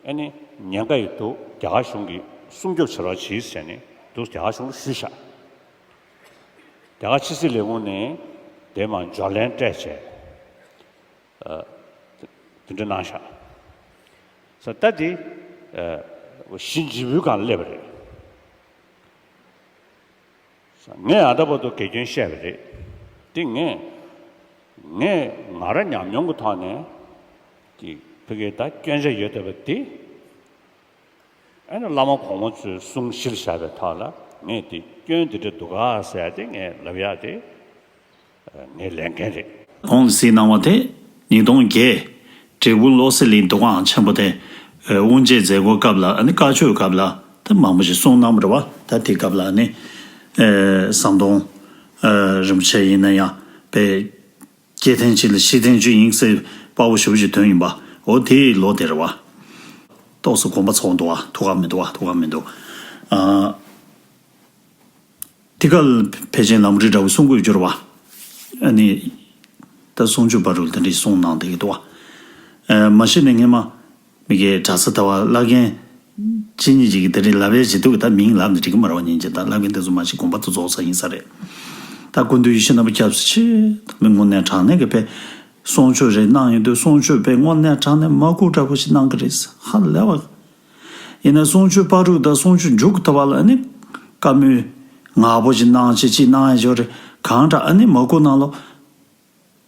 ཨ་ནི་ཉེན་ཁ་ཡོད་འདུག་རྒྱ་གར་གཞུང་གིས་སྲུང་སྐྱོབ་བྱེད་རོགས་གྱིས་ཟེར་ནས་འདུག་རྒྱ་གར་གཞུང་ལ་ཞུས་ཤག་རྒྱ་གར་ཕྱི་སྲིད་ལས་ཁུངས་ནས་དེ་མར་འབྱོར་ལན་སྤྲད་བྱས། ཨ་དེ་འདྲ་གནང་ཤག་ས་ད་དེ་ཨ་ཞི་འཇིགས་པའི་སྒང་སླེབས་པ་རེད། ས་ངས་ཨ་ད་བར་དུ་དགེ་སྐྱོན་བཤད་པ་རེད། དེ་ངས་ངས་ང་རང་ཉམས་མྱོང་གི་ཐོག་ནས་ཀྱི་ཕ་གི་ད་སྐྱོན་ཆ་ཡོད་བསྡད་པ་དེ། ཨ་ནི་བླ་མ་གོང་མ་ཚོས་གསུང་གཞིར་བཞག་པའི་ཐོག་ལ་ངས་དེ་སྐྱོན་འདི་འདྲ་འདུག་ག་ཟེར་ཏེ་ངས་ལབ་ཡག་དེ་ངའི་ལས་འགན་རེད། གོང་དུ་གཟིགས་གནང་བ་དེ་ཉིས་སྟོང་བརྒྱད་འབྲས་སྤུངས་བློ་གསལ་གླིང་འདུ་ཁང་ཆེན་པོ་དེ་དབུ་འབྱེད་མཛད་སྒོའི་སྐབས་ལ་ཨ་ནི་བཀའ་ཆོས་སྐབས་ལ་ད་མང་པོ་ཞིག་གསུང་གནང་བ་རེད་བ། ད་དེ་སྐབས་ལ་ཨ་ནི་ཟམ་གདོང་རིན་པོ་ཆེ་ཡིན་ན་ཡང་དཔེ། སྐྱེ་ཐེངས་གཅིག་ལ་ཤི་ཐེངས་གཅིག་ཡིན་ཟེར་དཔའ་བོ་ཞེ་པོ་ཅིག་ཐོན་ཡིན་པ། འོ་དེའི་ལོ་དེ་རེད་བ། ཏོག་ཙམ་གོམ་པ་ཚོགས་འདུག་བ། ཐུགས་ཁག་མི་འདུག་བ། ཐུགས་ཁག་མི་འདུག་ཨ། དེ་ག་ལ་ཕལ་ཆེར་ལམ་རིམ་འདྲ་བོ་གསུང་དགོས་གྱུར་བ། ཨ་ནི། ད་གསུང་ཆོས་བར་དུ་དེ་འདྲའི་གསུང་གནང་བསྡད་ཀྱི་འདུག་བ། ཨ། མ་གཞི་ནས་སྔས་མ། མི་གའི་གྲྭ་ས་ཟླ་བ་བླ་རྒན་གཅིག་གཉིས་ཅིག་གིས་དེ་རིང་ལབ་ཡས་བྱེད་འདུག་གི་ད་མིང་ལབ་ནས་འགྲིག་གི་མ་རེད་བ། ཉིན་གཅིག་ད་བླ་རྒན་དེ་ཚོ་མ་གཞི་དགོངས་པ་ཚོ་རྫོགས་ཚར་ཡིན་ས་རེད། ད་སྐུ་མདུན་ཡིད་བཞིན་ནོར་བུ་སྐྱབས་སུ་མཆི། མི་དངོས་གནས་དྲང་གནས་ཀྱི་དཔེ་གསུང་ཆོས་རེ་གནང་ཡོང་དུས་གསུང་ཆོས་དཔེ་དངོས་གནས་དྲང་གནས་མ་གུ་འདྲ་པོ་ཞིག་གནང་གི་རེད། ཧ་ལས་པ། ཡིན་ན་གསུང་ཆོས་བར་དུ་དང་གསུང་ཆོས་མཇུག་གི་ཐོག་ལ་ཨ་ནི་བཀའ་མོལ་ངག་པོ་ཞིག་གནང་བྱས་ཅིག་གནང་ཡ་ཅིག་ཡོད་རེད། གང་འདྲ་ཨ་ནི་མ་གུ་ནང་ལོགས།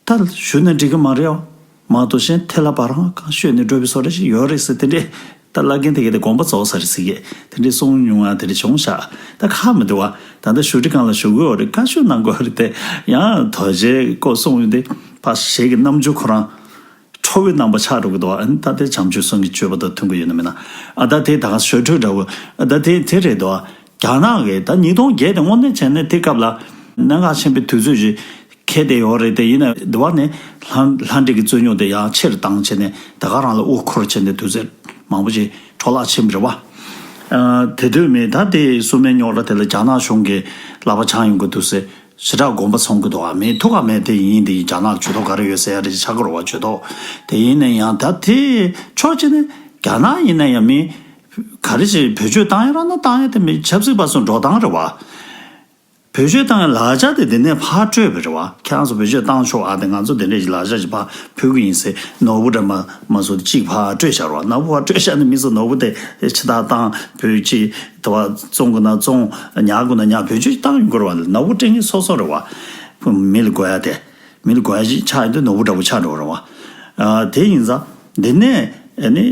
ད་ཞུས་ན་འགྲིག་གི་མ་རེད་ཨ། མ་གཏོགས་གཞན་ཐད་ལ་བ་རང་གང་ཤོད་ནས་འགྲོ་བའི་བཟོ་འདྲ་ཞིག་ཡོད་རེད་ཟེར། དེ་འདྲས་ད་བླ་རྒན་དེ་གས་དེ་དགོངས་པ་རྫོགས་ས་རེད་ཟེར་གི། དེ་འདྲས་གསུང་མྱོང་ཡ་དེ་འདྲས་བྱུང་ཤག་ད་ཁག་མི་འདུག་བ། ད་ལྟ་ཞུ་སྒྲིག་སྒང་ལ་ཞུ་དགོས་རེད། བཀའ་ཤོད་གནང་དགོས་རེད་དེ། ཡང་དོལ་རྒྱལ་སྐོར་གསུང་ཡོང་དུས་ཕར་ཞེ་གི་རྣམ་འགྱུར་ཁོ་རང་ཁྲོ་བོའི་རྣམ་པ་ཆགས་འགྲོ་གི་འདུག་བ། ཨ་ནི་ད་དེ་བྱམས་ཆོས་སེང་གེའི་སྤྱོད་པ་དང་མཐུན་གི་ཡོད་ན་མེད་ན། ཨ་ད་དེ་ད་ག་ཞོར་འཕྲོས་འདྲ་བོ། ཨ་ད་དེ་དེ་རེད་འདུག་བ། རྒྱ་ནག་གིས་ད་ཉིས་སྟོང་བརྒྱད་དེ་དངོས་གནས་བྱས་ན་དེ་སྐབས་ལ་གནད་འགག་ཆེན་པོའི་དུས་ཚོད་ཅིག་འཁེལ་བསྡད་ཡོད་རེད་དེ། ཡིན་ན་དེ་བ་ནས་ལྷ་ལྷ་འདྲེ་གི་རྩོད་རྙོག་དེ་ཡང་ཆེ་རུ་བཏང་བྱས་ནས་ད་ག་རང་ལ་དབུ་འཁོར་བྱས་ནས་དུས་ཚོད་མང་པོ་ཅིག་འཕྲོ་བརླག་ཕྱིན་པ་རེད་བ། ཨ་དེ་དུས་མི་ད་དེ་སྲུང་མའི་རྙོག་དྲ་དེ་ལ་རྒྱ་ནག་གཞུང་གིས་ལག་པ་འཆང་ཡོང་གི་འདུག་ཟེར། ཞེ་དྲག་དགོངས་པ་ཚོམ་གྱི་འདུག་ཨ། མི་ཐུག་ག་མེད་དེ་ཡིན་དེ་རྒྱ་ནག་ཇུས་གཏོགས་ག་རེ་ཡོད་ཟེར་ཡ་རེ་ཆགས་ཀྱི་རེད་བ། ཇུས་གཏོགས་དེ་ཡིན་ན་ཡང་ད་དེ་ཕྱོགས་གཅིག་ནས་རྒྱ་ནག་ཡིན་ན་ཡང་མི་ག་རེ་ཞིག་བེད་སྤྱོད་བཏང་ཡ་ར་ན་བཏང་ཡ་དེ་མི་ཆབ་སྲིད་པ་ཚོ་འགྲོ་སྟངས་རེད་བ། བེད་སྤྱོད་བཏང་ཡ་ལག་ཆ་དེ་དེ་ནས་ཕར་སྤྲོད་པ་རེད་བ། ཁྱེད་རང་ཚོ་བེད་སྤྱོད་བཏང་ཆོག་ཨ། དེ་ང་ཚོ་དེ་འདྲས་ཀྱི་ལག་ཆ་ཞིག་ཕར་ཕུལ་གི་ཡིན་ཟེར་ནོར་བུ་འདྲ་མ་མ་བཟོ་དེ་གཅིག་ཕར་སྤྲོད་བཞག་རེད་བ། ནོར་བུ་ཕར་སྤྲོད་བཞག་ནས་མི་ཚོ་ནོར་བུ་དེ་ཕྱི་ཐག་བཏང་བོད་ཅིག་དེ་བ་བཙོང་དགོས་ན་བཙོང་ཉར་དགོས་ན་ཉར་བེད་སྤྱོད་བཏང་ཡོང་དགོས་རེད་བ། ནོར་བུ་སྤྲད་མཁན་སོ་སོ་རེད་བ། མི་ལ་དགོས་ཡ་དེ། མི་ལ་དགོས་ཡ་ཞིག་ཆགས་ཡོང་དུས་ནོར་བུ་འདྲ་པོ་ཆགས་འགྲོ་རེད་བ། ཨ། དེ་ཡིན་ཙང་འདི་ནས་ཨ་ནི་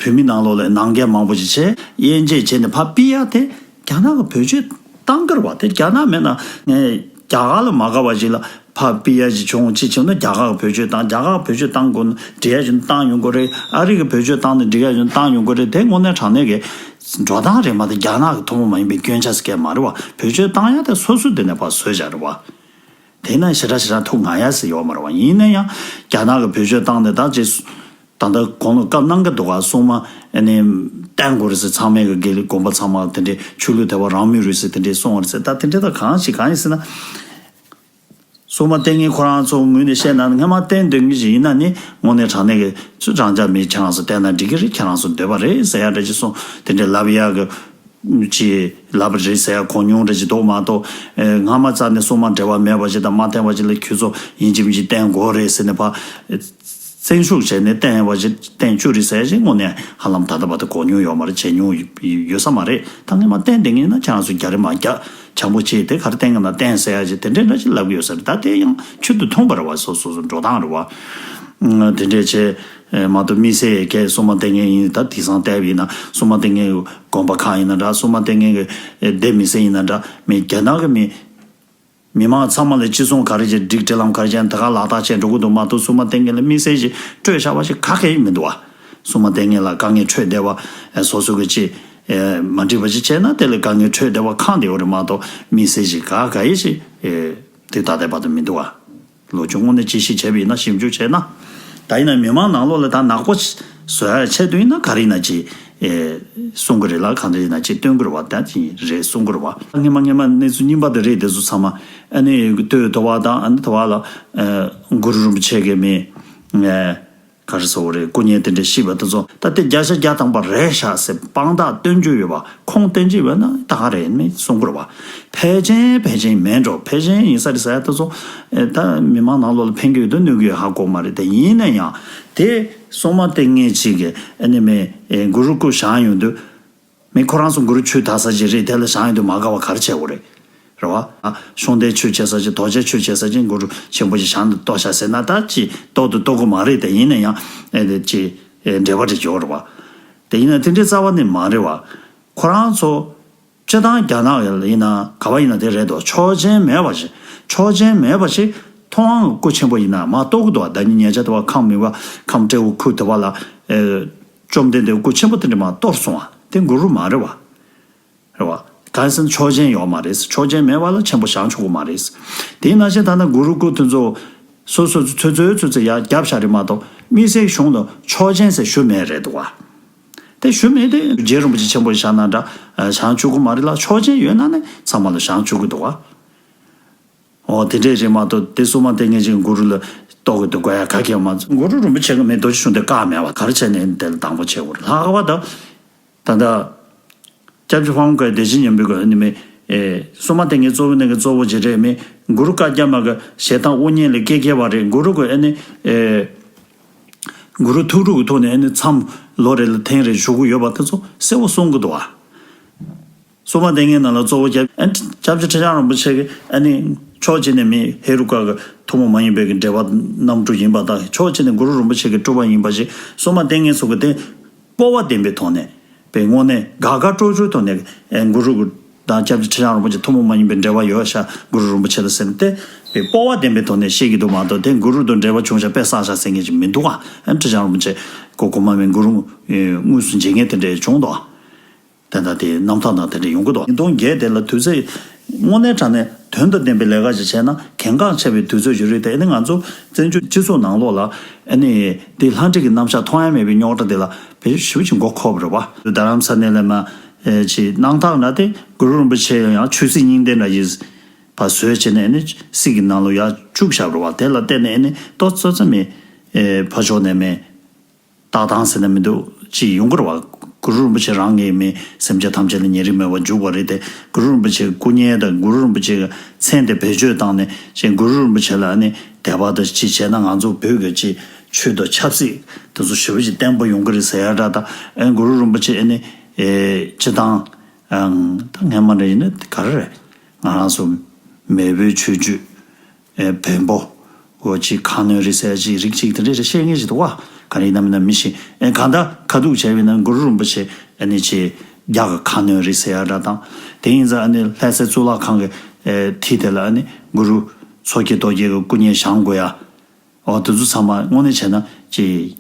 བོད་མི་ནང་ལོགས་ལ་ནང་འགལ་མང་པོ་ཞིག་བྱས་དབྱེ་འབྱེད་བྱས་ནས་ཕར་ཕུད་ཡ་དེ་རྒྱ་ནག་གི་བེད་སྤྱོད་བཏང་གི་རེད་བ། དེ་རྒྱ་ནག་མེད་ན་ངས་རྒྱ་གར་ལ་མ་དགའ་བ་ཞིག་ལ་ཕར་ཕུད་ཡ་ཞིག་བྱུང་ཅི་བྱུང་ན་རྒྱ་གར་གི་བེད་སྤྱོད་བཏང་། རྒྱ་གར་གི་བེད་སྤྱོད་བཏང་དགོས་ན་འགྲིག་ཡ་ཞིག་བཏང་ཡོང་གི་རེད། ཨ་རི་གི་བེད་སྤྱོད་བཏང་ན་འགྲིག་ཡ་ཞིག་བཏང་ཡོང་གི་རེད། དེ་དངོས་གནས་དྲང་གནས་ཀྱི་འགྲོ་སྟངས་རེད་མ་གཏོགས་རྒྱ་ནག་གི་ཐུན་མོང་མ་ཡིན་པའི་སྐྱོན་ཆ་ཟེར་མཁན་མ་རེད་བ། བེད་སྤྱོད་བཏང་ཡ་དེ་སོ་སོས་དེ་ནས་ཕར་བཟོས་བཞག་རེད་བ། དེས་ན་ཞེ་དྲག་ཞེ་དྲག་ཐུགས་ང་ཡ་ཟེར་ཡོད་མ་རེད་བ། ཡིན་ན་ཡང་རྒྱ་ནག་གི་བེད་སྤྱོད་བཏང་ནས་ད་ཅིག་ད་ལྟ་གོང་ལ་བཀའ་གནང་གི་འདུག་ག་སྲུང་མ་ཨ་ནི་བསྟན་དགོས་རེད་ཟེར། ཚང་མས་གི་དགེ་ལུགས་དགོན་པ་ཚང་མ་དེ་འདྲའི་ཆོས་ལུགས་དད་པ་རང་མོས་རེད་ཟེར། དེ་འདྲའི་གསུང་བ་རེད་ཟེར། ད་དེ་འདྲའི་ད་གང་ཞིག་གང་ཡིན་ཟེར་ན། སྲུང་མ་བསྟེན་མཁན་ཁོ་རང་ཚོ་ངོས་ནས་བཤད་ན་སྔོན་མ་བསྟེན་སྡོད་མཁན་ཞིག་ཡིན་ན་ནི་དངོས་གནས་དྲང་གནས་ཀྱི་ཚུལ་རང་ཅག་མི་ཁྱེད་རང་ཚོ་བསྟེན་ན་འགྲིག་གི་རེད། ཁྱེད་རང་ཚོ་འདོད་པ་རེད་ཟེར་ཡ་འདྲ་ཅིག་གསུང་དེ་འདྲའི་ལབ་ཡ་གི་ཅིག་ལབ་རེད་ཟེར་ཡ་གོ་མྱོང་འདྲ་ཅིག་འདུག་མ་གཏོགས། ཨེ། སྔ་མ་རྩ་ནས་སྲུང་མ་འབྲེལ་བ་མེད་པ་ཅིག་དང་མ་བསྟེན་པ་ཅིག་ལ་ཁྱོད་ཚོ་ཡིན་གཅིག་མིན་གཅིག་བསྟེན་དགོས་རེད་ཟེར་ནས་ཕར་བཙན་ཤུགས་བྱས་ནས་བསྟེན་པ་ཅིག་བསྟེན་བཅུག་རེད་ཟེར་ཡ་ཅིག་དངོས་གནས་ཧ་ལམ་ད་ལྟ་བར་དུ་གོ་མྱོང་ཡོད་མ་རེད། བྱས་མྱོང་ཡོད་ས་མ་རེད། ད་སྔོན་མ་བསྟེན་བསྡད་མཁན་ཡིན་ན་ཁྱེད་རང་ཚོ་རྒྱག་རེས་མ་རྒྱག་བྱམས་པོ་བྱས་དེ་ག་རེ་བསྟེན་གི་ན་བསྟེན་ཟེར་ཡ་ཅིག་དེ་འདྲའི་འདྲ་ཅིག་ལབ་གི་ཡོད་ས་རེད། ད་དེ་ཡང་ཆེད་དུ་མཐོང་པ་རེད་བ། སོ་སོ་སོ་འགྲོ་སྟངས་རེད་བ། དེ་འདྲས་བྱས། ཨེ། མ་གཏོགས་དམིགས་བསལ་གྱི་སྲུང་མ་བསྟེན་མཁན་ཡིན་ད་དེང་སང་བལྟས་པ་ཡིན་ན་སྲུང་མ་བསྟེན་མཁན་གྱི་དགོན་པ་ཁག་ཡིན་ན་འདྲ། སྲུང་མ་བསྟེན་མཁན་གྱི་ཨེ་སྡེ་མི་སེར་ཡིན་ན་འདྲ། མི་རྒྱ་ནག་གི་མི་མི་མང་ཚང་མ་ལ་ཅི་གསུང་ག་རེ་བྱས་སྒྲིག་འབྲེལ་ལམ་ག་རེ་བྱས་ད་ག་ལག་བསྟར་བྱས་འགྲོ་གི་འདུག་མ་གཏོགས་སྲུང་མ་བསྟེན་མཁན་ལ་དམིགས་བསལ་ཞིག་སྤྲོད་བཞག་པ་ཞིག་ག་གེ་མི་འདུག་བ། སྲུང་མ་བསྟེན་མཁན་ལ་དཀའ་ངལ་འཕྲད་བསྡད་པ་ཨེ་སོ་སོ་གི་ཅི་ཨེ་མ་འགྲིག་པ་ཞིག་བྱས་ན་དེ་ལ་དཀའ་ངལ་འཕྲད་བསྡད་པ་ཁག་འདི་ཡོད་རེད་མ་གཏོགས་དམིགས་བསལ་ཞིག་ག་ག་ཡེ་ཞིག་ཨེ་དེ་ད་ལྟའི་བར་དུ་མི་འདུག་བ། ལོ་རྒྱུས་དངོས་གནས་དཔྱད་ཞིབ་བྱས་པ་ཡིན་ན་ཞིབ་འཇུག་བྱས་ན། ད་ཡིན་ན་མི་མང་ནང་ལོགས་ལ་ད་ནག་པོ་བཟོ་ཡ་ཆེད་དུ་ཡིན་ན་ག་རེ་ཡིན་ན་ཅིག་ཨེ་གསུང་གི་རེད་ལ་གང་འདྲ་ཡིན་ན་ཅིག་སྟོན་གི་རེད་བ། ད་ཅིག་རེད་གསུང་གི་རེད་བ། སྔོན་མ་སྔོན་མ་གནས་ཚུལ་རྙིང་པ་དེ་རེད། དེ་ཚོ་ཚང་མ་ཨ་ནི་ལྟོས་དོ་བ་དང་ཨ་ནི་དོ་བ་ལ་ཨེ་གུ་རུ་རིན་པོ་ཆེ་གི་མི་ཨེ་ག་རེ་ཟེར་བ་རེད། སྐུ་བརྙན་དེ་འདྲ་ཤིས་པ་དེ་ཚོ་ད་ལྟ་བརྒྱ་ཆ་བརྒྱ་ཐམ་པ་རེད་ཤག་ཟེར་དཔང་རྟགས་སྟོན་རྒྱུ་ཡོད་པ་ཁུངས་བསྟན་གྱི་ཡོད་ན་ད་ག་རེད་མི་གསུང་གི་རེད་བ། ཕལ་ཆེར་ཕལ་ཆེར་མེད་འགྲོ། ཕལ་ཆེར་ཡིན་ས་རེད་ཟེར་ཡ་དེ་ཚོ་ཨེ་ད་མི་མང་ནང་ལོགས་ལ་ཕན་གྱི་ཡོད་དོ་གནོད་ཀྱི་ཡོད་ཧ་གོ་མ་རེད། དེ་ཡིན་ན་ཡང་དེ་སྲུང་མ་བསྟེན་མཁན་ཅིག་གིས་ཨ་ནི་མི་ཨེ་གུ་རུ་སྐུ་བཞེངས་ཡོང་དུས་མི་ཁོ་རང་ཚོ་གུ་རུ་ཆོས་དར་ས་ཅིག་རེད། དེ་ལ་བཞེངས་ཡོང་དུས་མ་དགའ་བ་ག་རེ་བྱེད་དགོས་རེད། རེད་བ། ཨ། ཤོང་སྟེ་ཆོས་བྱེད་ས་ཅིག་རྡོ་རྗེ་ཆོས་བྱེད་ས་ཅིག་གུ་རུ་ཆེན་པོ་ཞིག་བཞེངས་ཏེ་གཏོར་བཞག་ཟེར་ན་ད་ཅིག་གཏོར་དུ་གཏོར་གི་མ་རེད། དེ་ཡིན་ན་ཡང་ཨེ་དེ་ཅིག་ཨེ་འབྲེལ་བ་ཅིག་ཡོད་རེད་བ། དེ་ཡིན་ན་དེ་འདྲའི་རྩ་བ་ནས་མ་རེད་བ། ཁོ་རང་ཚོ་སྤྱི་བཏང་རྒྱ་ནག་ཡིན་ན་ག་བ་ཡིན་ན་དེ་རེད་དོ། ཆོག་མཆན་མེད་པ་ཞིག་ཆོག་མཆན་མེད་པ་ཞིག་མཐོང་སྒང་གི་སྐུ་ཆེན་པོ་ཡིན་ན་མ་གཏོར་གི་འདུག་བ། ཟླ་ཉིན་ཉེ་ཆར་དུ་བ་ཁམས་མི་བ་ཁམས་སྤྲེའུ་ཁུལ་དུ་བ་ལ་ཨེ་བཅོམ་ལྡན་འདས་སྐུ་ཆེན་པོ་དེ་འདྲ་མ་གཏོར་སོང་བ་དེ་གུ་རུ་མ་རེད་བ། རེད་བ། གང་ཟེར་ན་ཆོག་མཆན་ཡོད་མ་རེད། ཆོག་མཆན་མེད་པ་ལ་ཆེན་པོ་བཞེངས་ཆོག་གི་མ་རེད། དེའི་ནང་བཞིན་ད་ནི་གུ་རུ་སྐུ་དེ་ཚོ་སོ་སོ་ཚོད་ཚོད་ཚོད་ཚོད་ཡར་བརྒྱབ་བཞག་རེད་མ་གཏོགས་དམིགས་བསལ་གཞུང་ལ་ཆོག་མཆན་ཟེར་ཞུ་མེད་རེད་འདུག་བ། དེ་ཞུ་མེད་དེ་རྗེ་རིན་པོ་ཆེ་ཆེན་པོ་བཞེངས་ན་འདྲ་བཞེངས་ཆོག་གི་མ་རེད་ལ། ཆོག་མཆན་ཡོད་ན་ནི་ཚང་མ་ལ་བཞེངས་ཆོག་གི་འདུག་བ། འོ་དེ་འདྲས་རེད་མ་གཏོགས་དེ་སྲུང་མ་བསྟེན་མཁན་ཅིག་གུ་རུ་ལ་གཏོར་གི་འདུག་དགོས་ཡ་ག་གེ་མ་ཚོ། གུ་རུ་རིན་པོ་ཆེ་གི་མི་རྡོ་རྗེ་གཞུང་དེ་བཀག་མེད་བ། ག་རེ་བྱས་ནས་དེ་ལ་སྡང་པོ་བྱེད་དགོས་རེད། ལྷག་པར་དུ་ད་ལྟ་སྐྱབས་རྗེ་ཕ་བོང་ཁའི་བདེ་ཆེན་སྙིང་པོའི་གི་ནི་མི་ཨེ་སྲུང་མ་བསྟེན་མཁན་གཙོ་བོ་ནས་གི་གཙོ་བོ་ཅིག་རེད། མི་གུ་རུ་བཀའ་རྒྱ་མ་གི་ཞལ་ཐང་དབུ་བརྙེས་ལ་སྐྱེ་སྐྱེ་བ་རེད། གུ་རུ་གི་ཨེ་ནི་ཨེ་གུ་རུ་ཐུགས་སྒྲུབ་ཀྱི་ཐོག་ནས་ཨེ་ནི་མཚམས་ལོ་རེ་ལ་ཐེངས་རེ་བཞུགས་ཀྱི་ཡོད་པ་དེ་ཚོ་གསལ་པོ་གསུང་གི་འདུག་བ། སྲུང་མ་བསྟེན་མཁན་ནང་ལ་གཙོ་བོ་སྐྱབས་ཨ་ནི་སྐྱབས་རྗེ་ཁྲི་བྱང་རིན་པོ་ཆེ་གིས་ཨ་ནི་ཕྱོགས་གཅིག་ནས་མི་ཧེ་རུ་ཀ་གི་ཐུན་མོང་མ་ཡིན་པའི་གི་འབྲེལ་བ་རྣམ་དྲུག་ཡིན་པ་དང་། ཕྱོགས་གཅིག་ནས་གུ་རུ་རིན་པོ་ཆེ་གི་སྤྲུལ་པ་ཡིན་པ་ཞིག་སྲུང་མ་བསྟེན་མཁན་ཚོ་གི་དེ་སྤོབས་པ་ལྡན་པའི་ཐོག་ནས་པའི་དངོས་གནས་དགའ་དགའ་སྤྲོ་སྤྲོའི་ཐོག་ནས་ཨེ་གུ་རུ་གི་དང་སྐྱབས་རྗེ་ཁྲི་བྱང་རིན་པོ་ཆེ་ཐུན་མོང་མ་ཡིན་པའི་འབྲེལ་བ་ཡོད་ཤག་གུ་རུ་རིན་པོ་ཆེ་ལ་ཟེར་ནས་དེ་པའི་སྤོབས་པ་ལྡན་པའི་ཐོག་ནས་བཤད་ཀྱི་འདུག་མ་གཏོགས་དེ་གུ་རུ་དང་འབྲེལ་བ་བྱུང་ཤག་དཔེ་བསགས་ཤག་ཟེར་མཁན་ཅིག་མི་འདུག་ཨ། ཨེ་ཁྲི་བྱང་རིན་པོ་ཆེ་གོ་གོ་མ་མིན་གུ་རུ་དངོས་སུ་མཇལ་མཁན་དེ་འདྲ་བྱུང་འདུག་ཨ། དེ་ལྟ་དེ་རྣམ་ཐར་ནང་དེ་འདྲ་ཡོང་གི་འདུག་ཉིས་སྟོང་བརྒྱད་དེ་ལ་དུས་ཚོད་དངོས་གནས་དྲང་གནས་དོན་དང་ལྡན་པའི་ལས་ཀ་ཞིག་བྱས་ན་གལ་འགངས་ཆེ་བའི་དུས་ཚོད་ཞིག་རེད། དེ་ནི་ང་ཚོ་བཙན་བྱོལ་སྤྱི་ཚོགས་ནང་ལོགས་ལ་ཨ་ནི་དེ་ལྷ་འདྲེ་གི་རྣམ་གཞག་མཐོང་ཡ་མེད་པའི་རྙོག་དྲ་དེ་ལ་བེད་ཞེ་པོ་ཅིག་མགོ་འཁོར་བ་རེད་བ། རྡ་རམ་ས་གནས་ལ་མ་ཨེ་ཅིག་སྣང་ཐག་ན་དེ་གུ་རུ་རིན་པོ་ཆེ་ཡང་ཆོས་སྲིད་གཉིས་ལྡན་འདྲ་ཡིན། པ་བཟོས་བྱས་ནས་ནི་གསེར་གྱི་ནང་ལོགས་ཡར་བཅུག་བཞག་པ་རེད་བ། དེ་ལ་བརྟེན་ནས་ནི་ཏོག་ཙམ་ཙམ་མི་ཨེ་ཕར་ཕྱོགས་ནས་མི་ལྟ་སྟངས་ཟེར་ན་མི་འདུག་ཅིག་ཡོང་གི་རེད་བ། གུ་རུ་རིན་པོ་ཆེ་རང་གིས་མི་སེམས་ཅན་ཐམས་ཅད་ལ་ཉེ་རིང་མེད་པར་འཇུག་པ་རེད་དེ། གུ་རུ་རིན་པོ་ཆེའི་སྐུ་བརྙན་དང་གུ་རུ་རིན་པོ་ཆེའི་མཚན་དེ་བེད་སྤྱོད་བཏང་ནས་ཅིག་གུ་རུ་རིན་པོ་ཆེ་ལ་ནི་དད་པ་དང་ཅིག་བྱས་ན། ང་ཚོ་བོད་ཀྱི་ཅིག་ཆོས་དང་ཆབ་སྲིད་དེ་ཚོ་ཞེ་པོ་ཅིག་བརྟན་པོ་ཡོང་གི་རེད་ཟེར་ཡ་འདྲ་དང་། ཨེ་གུ་རུ་རིན་པོ་ཆེ་ཨེ་ནི་ཨེ་སྤྱི་བཏང་ཨང་ད་སྔན་མ་འདྲ་ཡིན་ན་ག་རེ་རེད། ང་རང་ཚོ་མེས་པོའི་ཆོས་བརྒྱུད། ཨེ་བོན་པོ། འོ་ཅིག་ཁ་གནོན་རེད་ཟེར་ཅིག་རིགས་ཅིག་དེ་འདྲས་རེ་བཤད་མཁན་ཞིག་འདུག་བ། ག་རེ་ཡིན་ན་མིན་ན་མི་ཤེས། ཨེ་གང་ལྟར་ཁ་ཐུག་བྱས་པ་ཡིན་ན་གུ་རུ་རིན་པོ་ཆེ་ཨ་ནི་ཅིག་རྒྱ་གི་ཁ་གནོན་རེད་ཟེར་ཡ་འདྲ་དང་། དེ་ཡིན་ཙང་ཨ་ནི་ལྷ་སའི་གཙུག་ལག་ཁང་གི་ཨེ་ཐིག་དེ་ལ་ཨ་ནི་གུ་རུ་མཚོ་སྐྱེས་རྡོ་རྗེ་གི་སྐུ་བརྙན་བཞེངས་དགོས་ཡ། འོ་དེ་ཚོ་ཚང་མ་དངོས་གནས་བྱས་ན་ཅིག་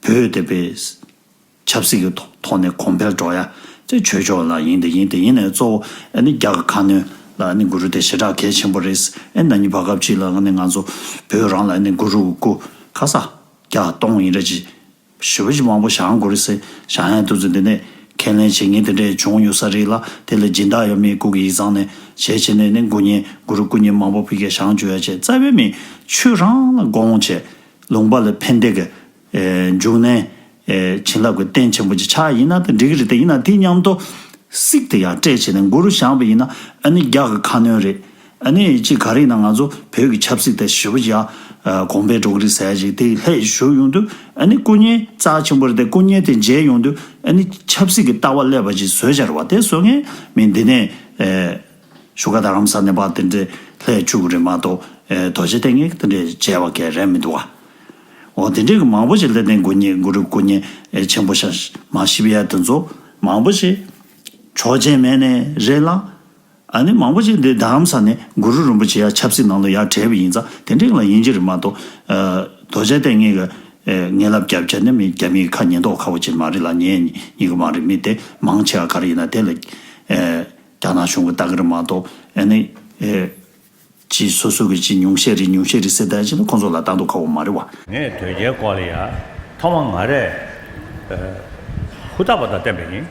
བོད་དེ་པའི་ཆབ་སྲིད་ཀྱི་ཐོག་ཐོག་ནས་གོང་འཕེལ་འགྲོ་ཡ། དེ་ཆོས་ཕྱོགས་ལ་ཡིན་དེ་ཡིན་དེ་ཡིན་ནའི་གཙོ་བོ་ཨ་ནི་རྒྱ་གི་ཁ་གནོན་ལ་ཨ་ནི་གུ་རུ་དེ་ཞེ་དྲག་གལ་ཆེན་པོ་རེད། ཨ་ན་ནིང་བར་སྐབས་ཅིག་ལ་ཨ་ནི་ང་ཚོ་བོད་རང་ལ་ཨ་ནི་གུ་རུ་གི་སྐུ་ག་ས་བརྒྱ་སྟོང་ཡིན་ར་ཅིག་ཞེ་པོ་ཅིག་མང་པོ་བཞེངས་དགོས་རེད་ཟེར། བཞེངས་ཡ་དུས་ཚོད་འདི་ནས་ཁས་ལེན་བྱེད་མཁན་དེ་འདྲས་བྱུང་ཡོད་ས་རེད་ལ། དེ་ལ་སྦྱིན་བདག་ཡང་མེད། སྐུ་གི་ཡིག་ཚང་ནས་བྱས་བྱས་ནས་ནི་སྐུ་བརྙན་གུ་རུ་སྐུ་བརྙན་མང་པོ་ཕ་གིར་བཞེངས་བཅུག་ཡ་བྱས། རྩ་བའི་མི་ཆོས་རང་ལ་དགོངས་བྱས་ལུང་པ་ལ་ཕན་བདེ་གི་ཨེ་འབྱུང་གནས་ཨེ་བྱིན་རླབས་ཀྱི་རྟེན་ཆེན་པོ་ཅིག་ཆགས་ཡིན་ན་དེ་འགྲིག་གི་རེད། དེ་ཡིན་ན་དེ་མཉམ་དུ་གསེར་དེ་ཡར་སྤྲད་བྱས་ནས་གུ་རུ་བཞེངས་པ་ཡིན་ན་ཨ་ནི་རྒྱ་གི་ཁ་གནོན་རེད། ཨ་ནི་ཅིག་ག་རེ་ཡིན་ན་ང་ཚོ་བོད་ཀྱི་ཆབ་སྲིད་དེ་ཞེ་པོ་ཅིག་ཡར་གོང་འཕེལ་འགྲོ་གི་རེད་ཟེར་ཡ་ཅིག་དེ་ལྷད་ཞུགས་ཡོང་དུས། ཨ་ནི་སྐུ་བརྙན་རྩ་ཆེན་པོ་རེད་དེ། སྐུ་བརྙན་དེ་མཇལ་ཡོང་དུས་ཨ་ནི་ཆབ་སྲིད་ཀྱི་ལྟ་བ་སླེབས་པ་ཅིག་བཟོས་བཞག་རེད་བ། དེ་བཟོ་མཁན་མི་འདི་ནས་ཨེ། བཞུགས་སྒར་རྡ་རམ་ས་ནས་ཕར་དེ་འདྲའི་ལྷད་བཅུག་གི་རེད་མ་གཏོགས། ཨེ་རྡོ་རྗེ་གདན་ངས་དེ་འདྲའི་མཇལ་བ་གས་རན་མི་འདུག་བ། འོ་དེ་འདྲའི་གི་མང་པོ་ཞིག་ལྷ་ལྡན་སྐུ་བརྙན་གུ་རུ་སྐུ་བརྙན་ཨེ་ཆེན་པོ་ཤ་མ་ཤི་བ་ཡ་དེ་ཚོ་མང་པོ་ཞིག་ཆོག་མཆན་མེད་ནས་རེད་ལ། ཨ་ནི་མང་པོ་ཞིག་འདི་རྡ་རམ་ས་ནས་གུ་རུ་རིན་པོ་ཆེ་ཡ་ཆབ་སྲིད་ནང་ལ་ཡར་བྲལ་བ་ཡིན་ཙང་དེ་འདྲའི་ལ་ཡིན་གྱི་རེད་མ་གཏོགས། ཨེ་རྡོ་རྗེ་གདན་ངས་གི་ཨེ་ངན་ལབ་རྒྱབ་བྱས་ནས་མི་རྒྱ་མིའི་ཁ་ཉན་མདོག་ཁ་པོ་ཅིག་མ་རེད་ལ། ཉན་ཉན་གི་མ་རེད། མི་དེ་མང་ཆེ་བ་ག་རེ་ཡིན་ན་དེ་ལ་ཨེ། རྒྱ་ནག་གཞུང་གིས་ལྟ་གི་རེད་མ་གཏོགས། ཨ་ནི་ཨེ་ཅི་སོ་སོ་གི་ཅི་ཉུང་ཤས་རེད་ཉུང་ཤས་རེད་ཟེར་བསྡད་ཅི་ན་ཁོང་ཚོ་ལ་ལྟ་མདོག་ཁ་པོ་མ་རེད་བ། ངས་དོལ་རྒྱལ་སྐོར་ལ་ཡ་ཐོག་མ་ང་རས་ཨེ་ཧུར་ཐག་པ་དང་བསྟན་པ་ཡིན།